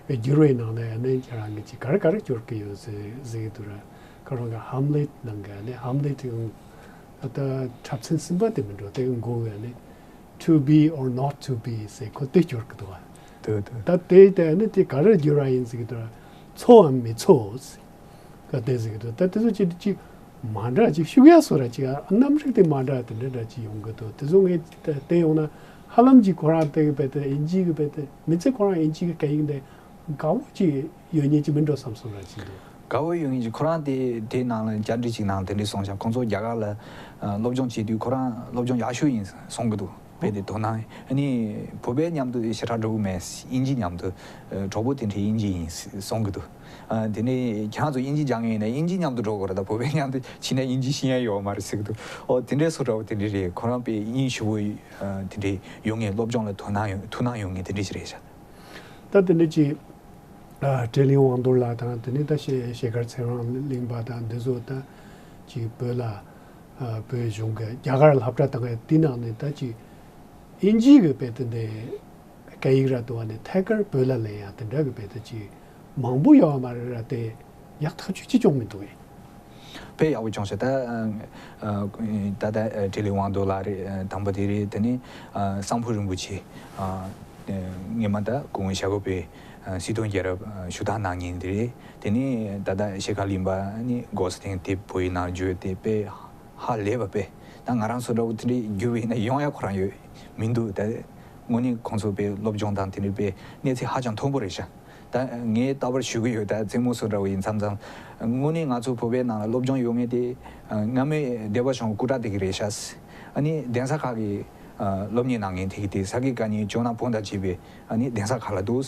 བསྒྱུར་བའི་ནང་ནས་ནི་ཁྱེད་རང་གིས་ཅིག་ག་རེ་ག་རེ་སྦྱོར་གི་ཡོད་ཟེར་ཟེར་གི་འདུག་ར། ཁོ་རང་གི་ཧམ་ལེད་ནང་གི་ནི་ཧམ་ལེད་དེ་ད་འཁྲབ་ཚན་གསུམ་པ་དེ་མི་འགྲོ་དེ་གི་མགོ་བའི་ནི་to be or not to be ཟེར་ཁོ་དེ་སྦྱོར་གི་འདུག་བ། དེ་དེ། ད་དེ་དེ་ནི་དེ་ག་རེ་བསྒྱུར་བ་ཡིན་ཟེར་གི་འདུག་ར། འཚོ་བའམ་མི་འཚོ་ཟེར། ག་དེ་ཟེར་གི་འདུག་ད་དེ་ཚོ་ཅིག་ཅིག་མ་འདྲ་ཅིག་ཤུགས་ཡག་སོ་ར་ཅིག་རྣམ་རིག་དེ་མ་འདྲ་དེ་འདྲ་འདྲ་ཅིག་ཡོང་གི་འདུག་དེ་ཚོ་ངས་བལྟས་ཡོང་ན་ཧ་ལམ་ཅིག་ཁོ་རང་དེ་གི་བལྟས་དབྱིན་ཇི་གི་བལྟས་མི་ཚེ་ཁོ་རང་དབྱིན་ཇི་གི་སྐད་ཡིག་འདི་དགའ་བོ་ཅིག་ཡོད་ཉེན་ཅིག་མིན་འགྲོ་བསམ་སོང་ར་ཅིག་འདུག་དགའ་བོ་ཡོད་ཉེན་ཅིག་ཁོ་རང་དེ་དེ་ནང་ལ་བཅར་འདྲི་ཅིག་ནང་དེ་འདྲ་གསུངས་ཤག་ཁོང་ཚོ་རྒྱ་གར་ལ་ཨ་སློབ་སྦྱོང་བྱེད་དུས་ཁོ་རང་སློབ་སྦྱོང་ཡག་ཤོས་ཡིན་གསུང་གི་འདུག་དཔེ་དེ་དོ་སྣང་ཨ་ནི་བོད་པའི་མཉམ་དུ་ཞེ་དྲག་འགྲོ་གི་མེད། དབྱིན་ཇི་མཉམ་དུ་ཨ་གྲོགས་པོ་དེ་འདྲའི་དབྱིན་ཇི་ཡིན་གསུང་གི་འདུག་ཨ་དེ་ནས་ཁྱེད་རང་ཚོ་དབྱིན་ཇི་སྦྱང་མཁན་ཡིན་ན་དབྱིན་ཇི་མཉམ་དུ་འགྲོ་དགོས་རེད། ད་བོད་པའི་མཉམ་དུ་ཕྱིན་ན་དབྱིན་ཇི་ཤེས་ཡ་ཡོད་མ་རེད་ཟེར་གི་འདུག་ཨོ་དེ་འདྲའི་བཟོ་འདྲ་བོ་དེ་འདྲ་རེད། ཁོ་རང་དཔེ་དབྱིན་ཞེ་པོ་ཨ་དེ་འདྲའི་ཡོད་མཁན་སློབ་སྦྱོང་ལ་དོ་སྣང་ཡོད་ཐུགས་སྣང་ཡོད་མཁན་དེ་འདྲ་ཞིག་རེད་ཤག་ད་དེ་འདྲ་ཅིག་ཨ་བཀྲས་གླིང་དབང་རྡོར་ལགས་དང་དེ་ནས་ད་ཞེ་ཞལ་དཀར་ཚེ་རིང་གླིང་པ་དང་འདི་ཚོ་ད་ཅིག་བོད་ལ་ཨ་བོད་གཞུང་གི་རྒྱ་གར་སློབ་གྲྭ་དང་དེ་ནང་ནས་ད་ཅིག་དབྱིན་ཇི་གི་དཔེ་དེ་འདྲའི་སྐད་ཡིག་ར་དུ་བ་ནས་ཐད་ཀར་བོད་ལ་ལེན་ཡ་དེ་འདྲ་གི་དཔེ་དེ་ཅིག་མང་པོ་ཡོད་མ་རེད་ར། དེ་ཡག་ཐག་ཆོད་ཅིག་བྱུང་མི་འདུག་ཨེ། དཔེ་ཡག་པོ་བྱུང་ཤག་ད་ཨ་ད་ལྟ་བཀྲས་གླིང་དབང་རྡོར་ལགས་རེད། དང་པོ་དེ་རེད། དེ་ནས་ཨ་གསང་ཕུ་རིན་པོ་ཆེ་ཨ་སྔོན་མ་ད་སྐུ་ངོ་ཞྭ་སྒབ་པའི་ཨ་སྲིད་དོན་རྒྱལ་རབས་ཨ་ཞུ་དག་གནང་མཁན་དེ་རེད། དེ་ནས་ད་ལྟ་ཞལ་དཀར་གླིང་པ་ནི་འགོག་སེ་ཐེངས་དེབ་བོད་ཡིག་ནང་བསྒྱུར་ཏེ་དཔེ་ཧ་ལས་པ་དཔེ། ད་ང་རང་ཚོ་འདྲ་བོ་དེ་འདྲའི་བསྒྱུར་བ་ཡིན་ན་ཡོང་ཡ་ཁོ་རང་ཡོད་མི་འདུག་ད་དངོས་གནས་ཁོང་ཚོ་དཔེ་སློབ་སྦྱོང་དང་དེ་འདྲའི་དཔེ་གནས་ཚད་ཧ་ཅང་མཐོན་པོ་རེད་ཤག་ད་ངས་ལྟ་བར་ཞུ་གི་ཡོད། ད་རྩེད་མོ་སོ་འདྲ་བོ་ཡིན་མཚམས་མཚམས་དངོས་གནས་ང་ཚོ་བོད་པའི་ནང་ལ་སློབ་སྦྱོང་ཡོད་མཁན་དེ་སྔ་མོའི་སྡེ་པ་གཞུང་སྐུ་དྲག་དེ་གི་རེད་ཤག་ཨ་ནི་གདན་ས་ཁག་གི་སློབ་གཉེར་གནང་མཁན་དེ་གི་དེ་ས་དགེ་བཀའ་རྙིང་ཇོ་ནང་བོན་དང་བཅས་པའི་ཨ་ནི་གདན་ས་ཁག་ལ་འདུག་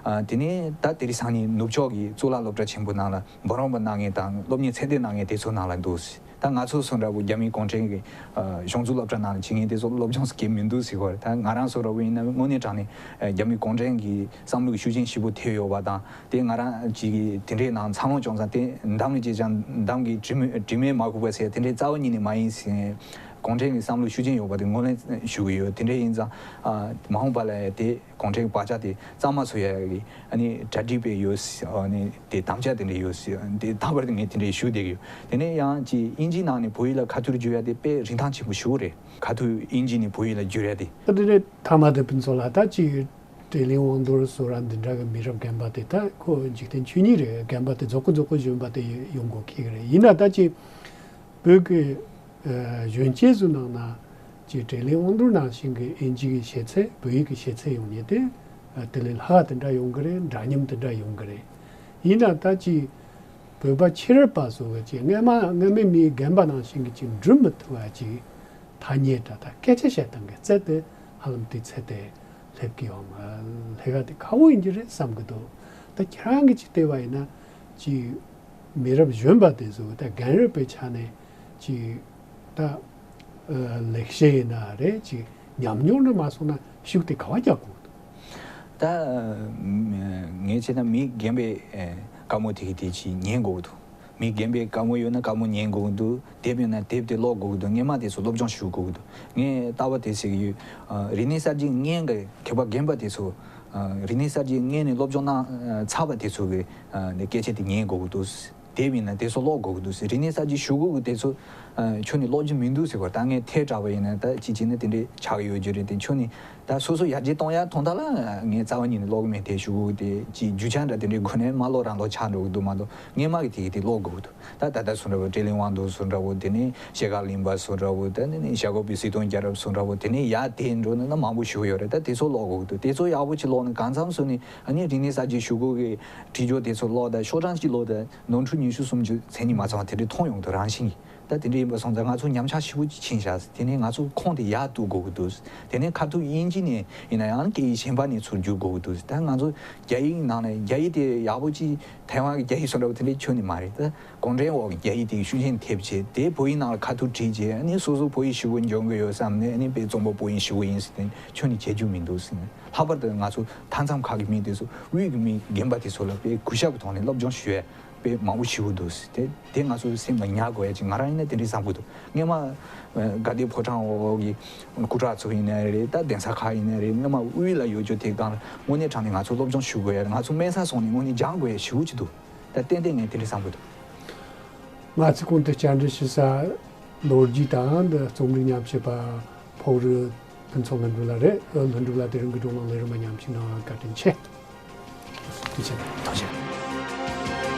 ཨ་དེ་ནས་ད་དེ་རིང་སང་ཉིན་ནུབ་ཕྱོགས་ཀྱི་གཙུག་ལག་སློབ་གྲྭ་ཆེན་པོ་ནང་ལ་འབུམ་རམས་པ་གནང་མཁན་དང་སློབ་གཉེར་ཚད་ལྡན་གནང་མཁན་དེ་ཚོ་ནང་ལ་འདུག་ད་ང་ཚོ་སོ་འདྲ་བོ་རྒྱ་མི་གུང་ཁྲན་གྱི་ཨ་གཞུང་བཙུགས་སློབ་གྲྭ་ནང་ལ་ཕྱིན་མཁན་དེ་ཚོ་སློབ་སྦྱོང་སྐྱེ་མི་འདུག་ཟེར་གོ་རེད། ད་ང་རང་སོ་འདྲ་བོ་ཡིན་ན་དངོས་གནས་དྲང་གནས་ཨ་རྒྱ་མི་གུང་ཁྲན་གྱི་བསམ་བློའི་ཤུགས་རྐྱེན་ཞེ་པོ་ཐེབས་ཡོད་པ་དང་། དེ་ང་རང་ཅིག་གིས་དེ་འདྲའི་ནང་འཚར་ལོངས་བྱུང་ཙང་། དེ་འདམ་གྱི་ཅེ་ཅང་འདམ་གྱི་དྲི་མ་དྲི་མས་མ་གོས་པ་ཟེར་དེ་འདྲའི་རྩ་བ་ཉིད་ནས་མ་ཡིན་ཟེར། གུང་ཁྲན་གྱི་བསམ་བློའི་ཤུགས་རྐྱེན་ཡོད་པ་དེ་ངོས་ལེན་ཞུ་གི་ཡོད། དེ་འདྲ་ཡིན་ཙང་ཨ་མ་འོངས་པ་ལ་དེ་གུང་ཁྲན་གྱི་བག་ཆགས་དེ་གཙང་མ་བཟོ་ཡ་གི་ཨ་ནི་གྲ་སྒྲིག་དཔེ་ཡོད་ཟེར། ཨ་ནི་དེ་དམ་བཅའ་དེ་འདྲ་ཡོད་ཟེར། དེ་ད་བར་དུ་ངས་དེ་འདྲ་ཞུ་བསྡད་ཀྱི་ཡོད། དེ་ནས་ཡང་ཅིག་དབྱིན་ཇིའི་ནང་ནས་བོད་ཡིག་ལ་ཁ་ཐོར་བསྒྱུར་ཡ་དེ་དཔེ་རིན་ཐང་ཆེན་པོ་ཞེ་པོ་རེད། ཁ་ཐོར་དབྱིན་ཇི་ནས་བོད་ཡིག་ལ་བསྒྱུར་ཡ་དེ། ད་དེ་ནས་མཐའ་མ་དེ་ཕུན་ཚོགས་ལགས། ད་ཅིག་བཀྲས་གླིང་དབང་རྡོར་སོགས་ར་འདི་འདྲ་གི་མི་རབས་རྒན་པ་དེ། ད་ཁོ་འཇིག་རྟེན་ཆོས་ཉིད་རེད། རྒན་པ་དེ་རྫོགས་པ་རྫོགས་པ་གཞོན་པ་དེ་ཡོང་དགོས་ཀྱི་རེད། ཡིན་ན་ད་ཅིག་བོད་ཀྱི་ཨ་གཞོན་སྐྱེས་ཚོའི་ནང་ན་ཅིག་བཀྲས་གླིང་དབང་རྡོར་ནང་བཞིན་གྱི་དབྱིན་ཇི་གི་ཤེས་ཚད། བོད་ཡིག་གི་ཤེས་ཚད་ཡོང་ཉེན་དེ་ཨ་དེ་ལས་ལྷག་དེ་འདྲ་ཡོང་གི་རེད། འདྲ་མཉམ་དེ་འདྲ་ཡོང་གི་རེད། ཡིན་ན་ད་ཅིག་བོད་པ་ཕྱི་རབས་པ་ཚོ་གི་ཅིག་སྔ་མ་སྔ་མའི་མི་རྒན་པ་ནང་བཞིན་གྱི་ཅིག་འགྲུབ་མི་ཐུབ་པ་ཅིག་ཐ་སྙད་འདྲ་དང་སྐད་ཆ་བཤད་སྟངས་ཀྱི་རྩལ་དེ་ཧ་ལམ་དེ་ཚད་དེ་སླེབས་ཀྱི་ཡོད་མ་རེད། ལས་ཀ་དེ་ཁག་པོ་ཡིན་གྱི་རེད་བསམ་གྱི་འདུག་ད་ཁྱེད་རང་གིས་ཅིག་བལྟས་པ་ཡིན་ན་ཅིག་མི་རབས་གཞོན་པ་དེ་ཚོ་ད་རྒན་རབས་པའི་ཆ་ནས་ཅིག་ད་ཨ་ལེགས་བཤད་ཡིན་ན་རེད། ཅིག་ཉམས་མྱོང་འདྲ་མ་སོང་ན་ཤུགས་དེ་ག་པར་རྒྱག་དགོས་འདུག་ད་ངས་བྱས་ན་མི་རྒན་པའི་ཨེ་བཀའ་མོལ་དེ་གི་དེ་ཅིག་ཉན་དགོས་འདུག་མི་རྒན་པའི་བཀའ་མོལ་ཡོད་ན་བཀའ་མོལ་ཉན་དགོས་ཀྱི་འདུག་དེབ་ཡོད་ན་དེབ་དེ་ཀློག་དགོས་ཀྱི་འདུག་སྔོན་མ་དེ་ཚོ་སློབ་སྦྱོང་ཞུ་དགོས་ཀྱི་འདུག་ངས་ལྟ་བ་དེ་ཟེར་གྱི་ཡོད། ཨ་རིག་གནས་གསར་བརྗེ་སྔོན་གྱི་མཁས་པ་རྒན་པ་དེ་ཚོ། ཨ་རིག་གནས་གསར་བརྗེ་སྔོན་ནས་སློབ་སྦྱོང་གནང་ཨ་ཚར་བ་དེ་ཚོ་གི་ཨ་ནི་སྐད་ཆ་དེ་ཉན་དགོས་ཀྱི་འདུག་དེབ་ཡིན་ན་དེ་ཚོ་ཀློག་དགོས་ཀྱི་འདུག་རིག་གནས་གསར་བརྗེ་ཞུ་དགོས་ཀྱི་དེ་ཚོ་ཨ་ཁྱོན་ནས་ཀློག་རྒྱུ་མི་འདུག་ཟེར་བ། ད་ངས་ཐལ་དྲགས་པ་ཡིན་ན་ད་ཅི་བྱས་ན་དེ་འདྲའི་ཆགས་ཀྱི་ཡོད་རྒྱུ་རེད། དེ་ཁྱོན་ནས། ད་སོ་སོ་ཡར་རྒྱས་གཏོང་ཡ་ཐོག་མཐའ་ལ་ངས་རྩ་བ་ཉིད་ནས་ཀློག་གི་མེད། དེ་ཞུ་གི་དེ་ཅིག་རྒྱུ་ཆ་འདྲ་དེ་འདྲའི་སྒོ་ནས་མ་ཀློག་རང་ཀློག་ཆགས་འགྲོ་གི་འདུག་མ་གཏོགས་སྔོན་མ་གི་དེ་གི་དེ་ཀློག་དགོས་འདུག་ད་ད་ལྟ་སོང་འདྲ་བོ་བཀྲས་གླིང་དབང་རྡོར་སོང་འདྲ་བོ། དེ་ནས་ཞལ་དཀར་གླིང་པ་སོང་འདྲ་བོ། དེ་ནས་ཞྭ་སྒབ་པའི་སྲིད་དོན་རྒྱལ་རབས་སོང་འདྲ་བོ། དེ་ནས་ཡར་དེ་འགྲོ་ན་ན་མང་པོ་ཞིག་ཡོད་རེད། ད་དེ་ཚོ་ཀློག་དགོས་འདུག་དེ་ཚོ་ཡག་པོ་ཅིག་ཀློག་ན་གང་འཚམ་སོང་ནས་ཨ་ནི་རིག་གནས་གསར་བརྗེ་ཞུ་གི་དྲི་ཆབ་དེ་ཚོ་ཀློག་ད་ཤོག་གྲངས་ཅིག་ཀློག་ད་ནོར་འཁྲུལ་ཉི་ཤུ་སུམ་ཅུ་མཚན་ཉིད་མ་ཚང་བ་དེ་འདྲའི་མཐོང་ཡོང་འདུག་རང་བཞིན་གྱིས། ད་དེ་འདྲ་ཡིན་པ་སོང་ཙང་ང་ཚོ་ཉམས་ཆག་ཞེ་པོ་ཅིག་ཕྱིན་ཤག་དེ་ནས་ང་ཚོ་ཁོངས་དེ་ཡར་གཏུག་དགོས་ཀྱི་འདུག་དེ་ནས་ཁ་ཐུག་དབྱིན་ཇི་ནས་ཡིན་ན་ཡང་སྐད་ཡིག་གཞན་པ་ནས་ཚུར་བསྒྱུར་དགོས་ཀྱི་འདུག་ད་ང་ཚོ་རྒྱ་ཡིག་ནང་ནས་རྒྱ་ཡིག་དེ་ཡག་པོ་ཅིག་ཐའེ་ཝན་གྱི་རྒྱ་ཡིག་སོགས་འདྲ་བོ་དེ་འདྲ་ཁྱོན་ནས་མ་རེད། ད་གུང་ཁྲན་འོག་གི་རྒྱ་ཡིག་དེ་ཤུགས་རྐྱེན་ཐེབས་བྱས། དེ་བོད་ཡིག་ནང་ལ་ཁ་ཐུག་བྲིས་བྱས། ཨ་ནི་སོ་སོ་བོད་ཡིག་ཞེ་པོ་འཇོན་གི་ཡོད་བསམ་ནས། ཨ་ནི་དཔེ་རྩོམ་པ་པོ་ཡིན་ཞེ་པོ་ཡིན་ཟེར་ཏེ་ཁྱོན་ནས་བྱེད་རྒྱུ་མི་འདུག་ཟེར་ནས། ལྷག་པར་དུ་ང་ཚོ་མཐའ་མཚམས་ཁག་གི་མི་དེ་ཚོ་དབུས་ཀྱི་མི་རྒན་པ་དེ་ཚོ་ལ་དཔེ་གུས་ཞབས་ཀྱི་ཐོག་ནས་སློབ་སྦྱོང་ཞུ་ཡ། དཔེ་མང་པོ་ཞིག་འདུག་ཟེར། དེ་དེ་ང་ཚོ་སེམས་ལ་ཉར་དགོས་ཡ་ཅིག། ང་རང་ཡིན་ན་དེ་འདྲ་བསམ་གྱི་འདུག། སྔོན་མ་ཨ་དགའ་ལྡན་ཕོ་བྲང་འོག་གི་སྐུ་དྲག་ཚོ་ཡིན་ན་རེད། ད་གདན་ས་ཁག་ཡིན་ན་རེད། སྔོན་མ་དབུས་ལ་ཡོད་རྒྱུ་དེ་སྒང་ལ་དངོས་གནས་དྲང་གནས་ང་ཚོ་སློབ་སྦྱོང་ཞུ་དགོས་ཡ། ང་ཚོ་དམན་ས་སོང་ནས་དངོས་གནས་སྦྱང་དགོས་ཡ་ཞེ་པོ་ཅིག་འདུག། ད་ཏན་ཏན་ངས་དེ་འདྲ་བསམ་གྱི་འདུག། ང་ཚོ་གོང་དུ་བཅར་འདྲི་ཞུ་ས་ལོ་རྒྱུས་དང་འདི་རྩོམ་རིག་ཉམས་ཞིབ་པ་ཕོག་རུ་ཕུན་ཚོགས་ལྷུན་གྲུབ་ལགས་རེད། ལྷུན་གྲུབ་ལགས་དེ་རིང་གི་བགྲོ་གླེང་ལས་རིམ་མཉམ་ཞུགས་གནང་བར་བཀའ་དྲིན་ཆེ། ཐུགས་རྗེ་ཆེ། ཐུགས་རྗེ་ཆེ།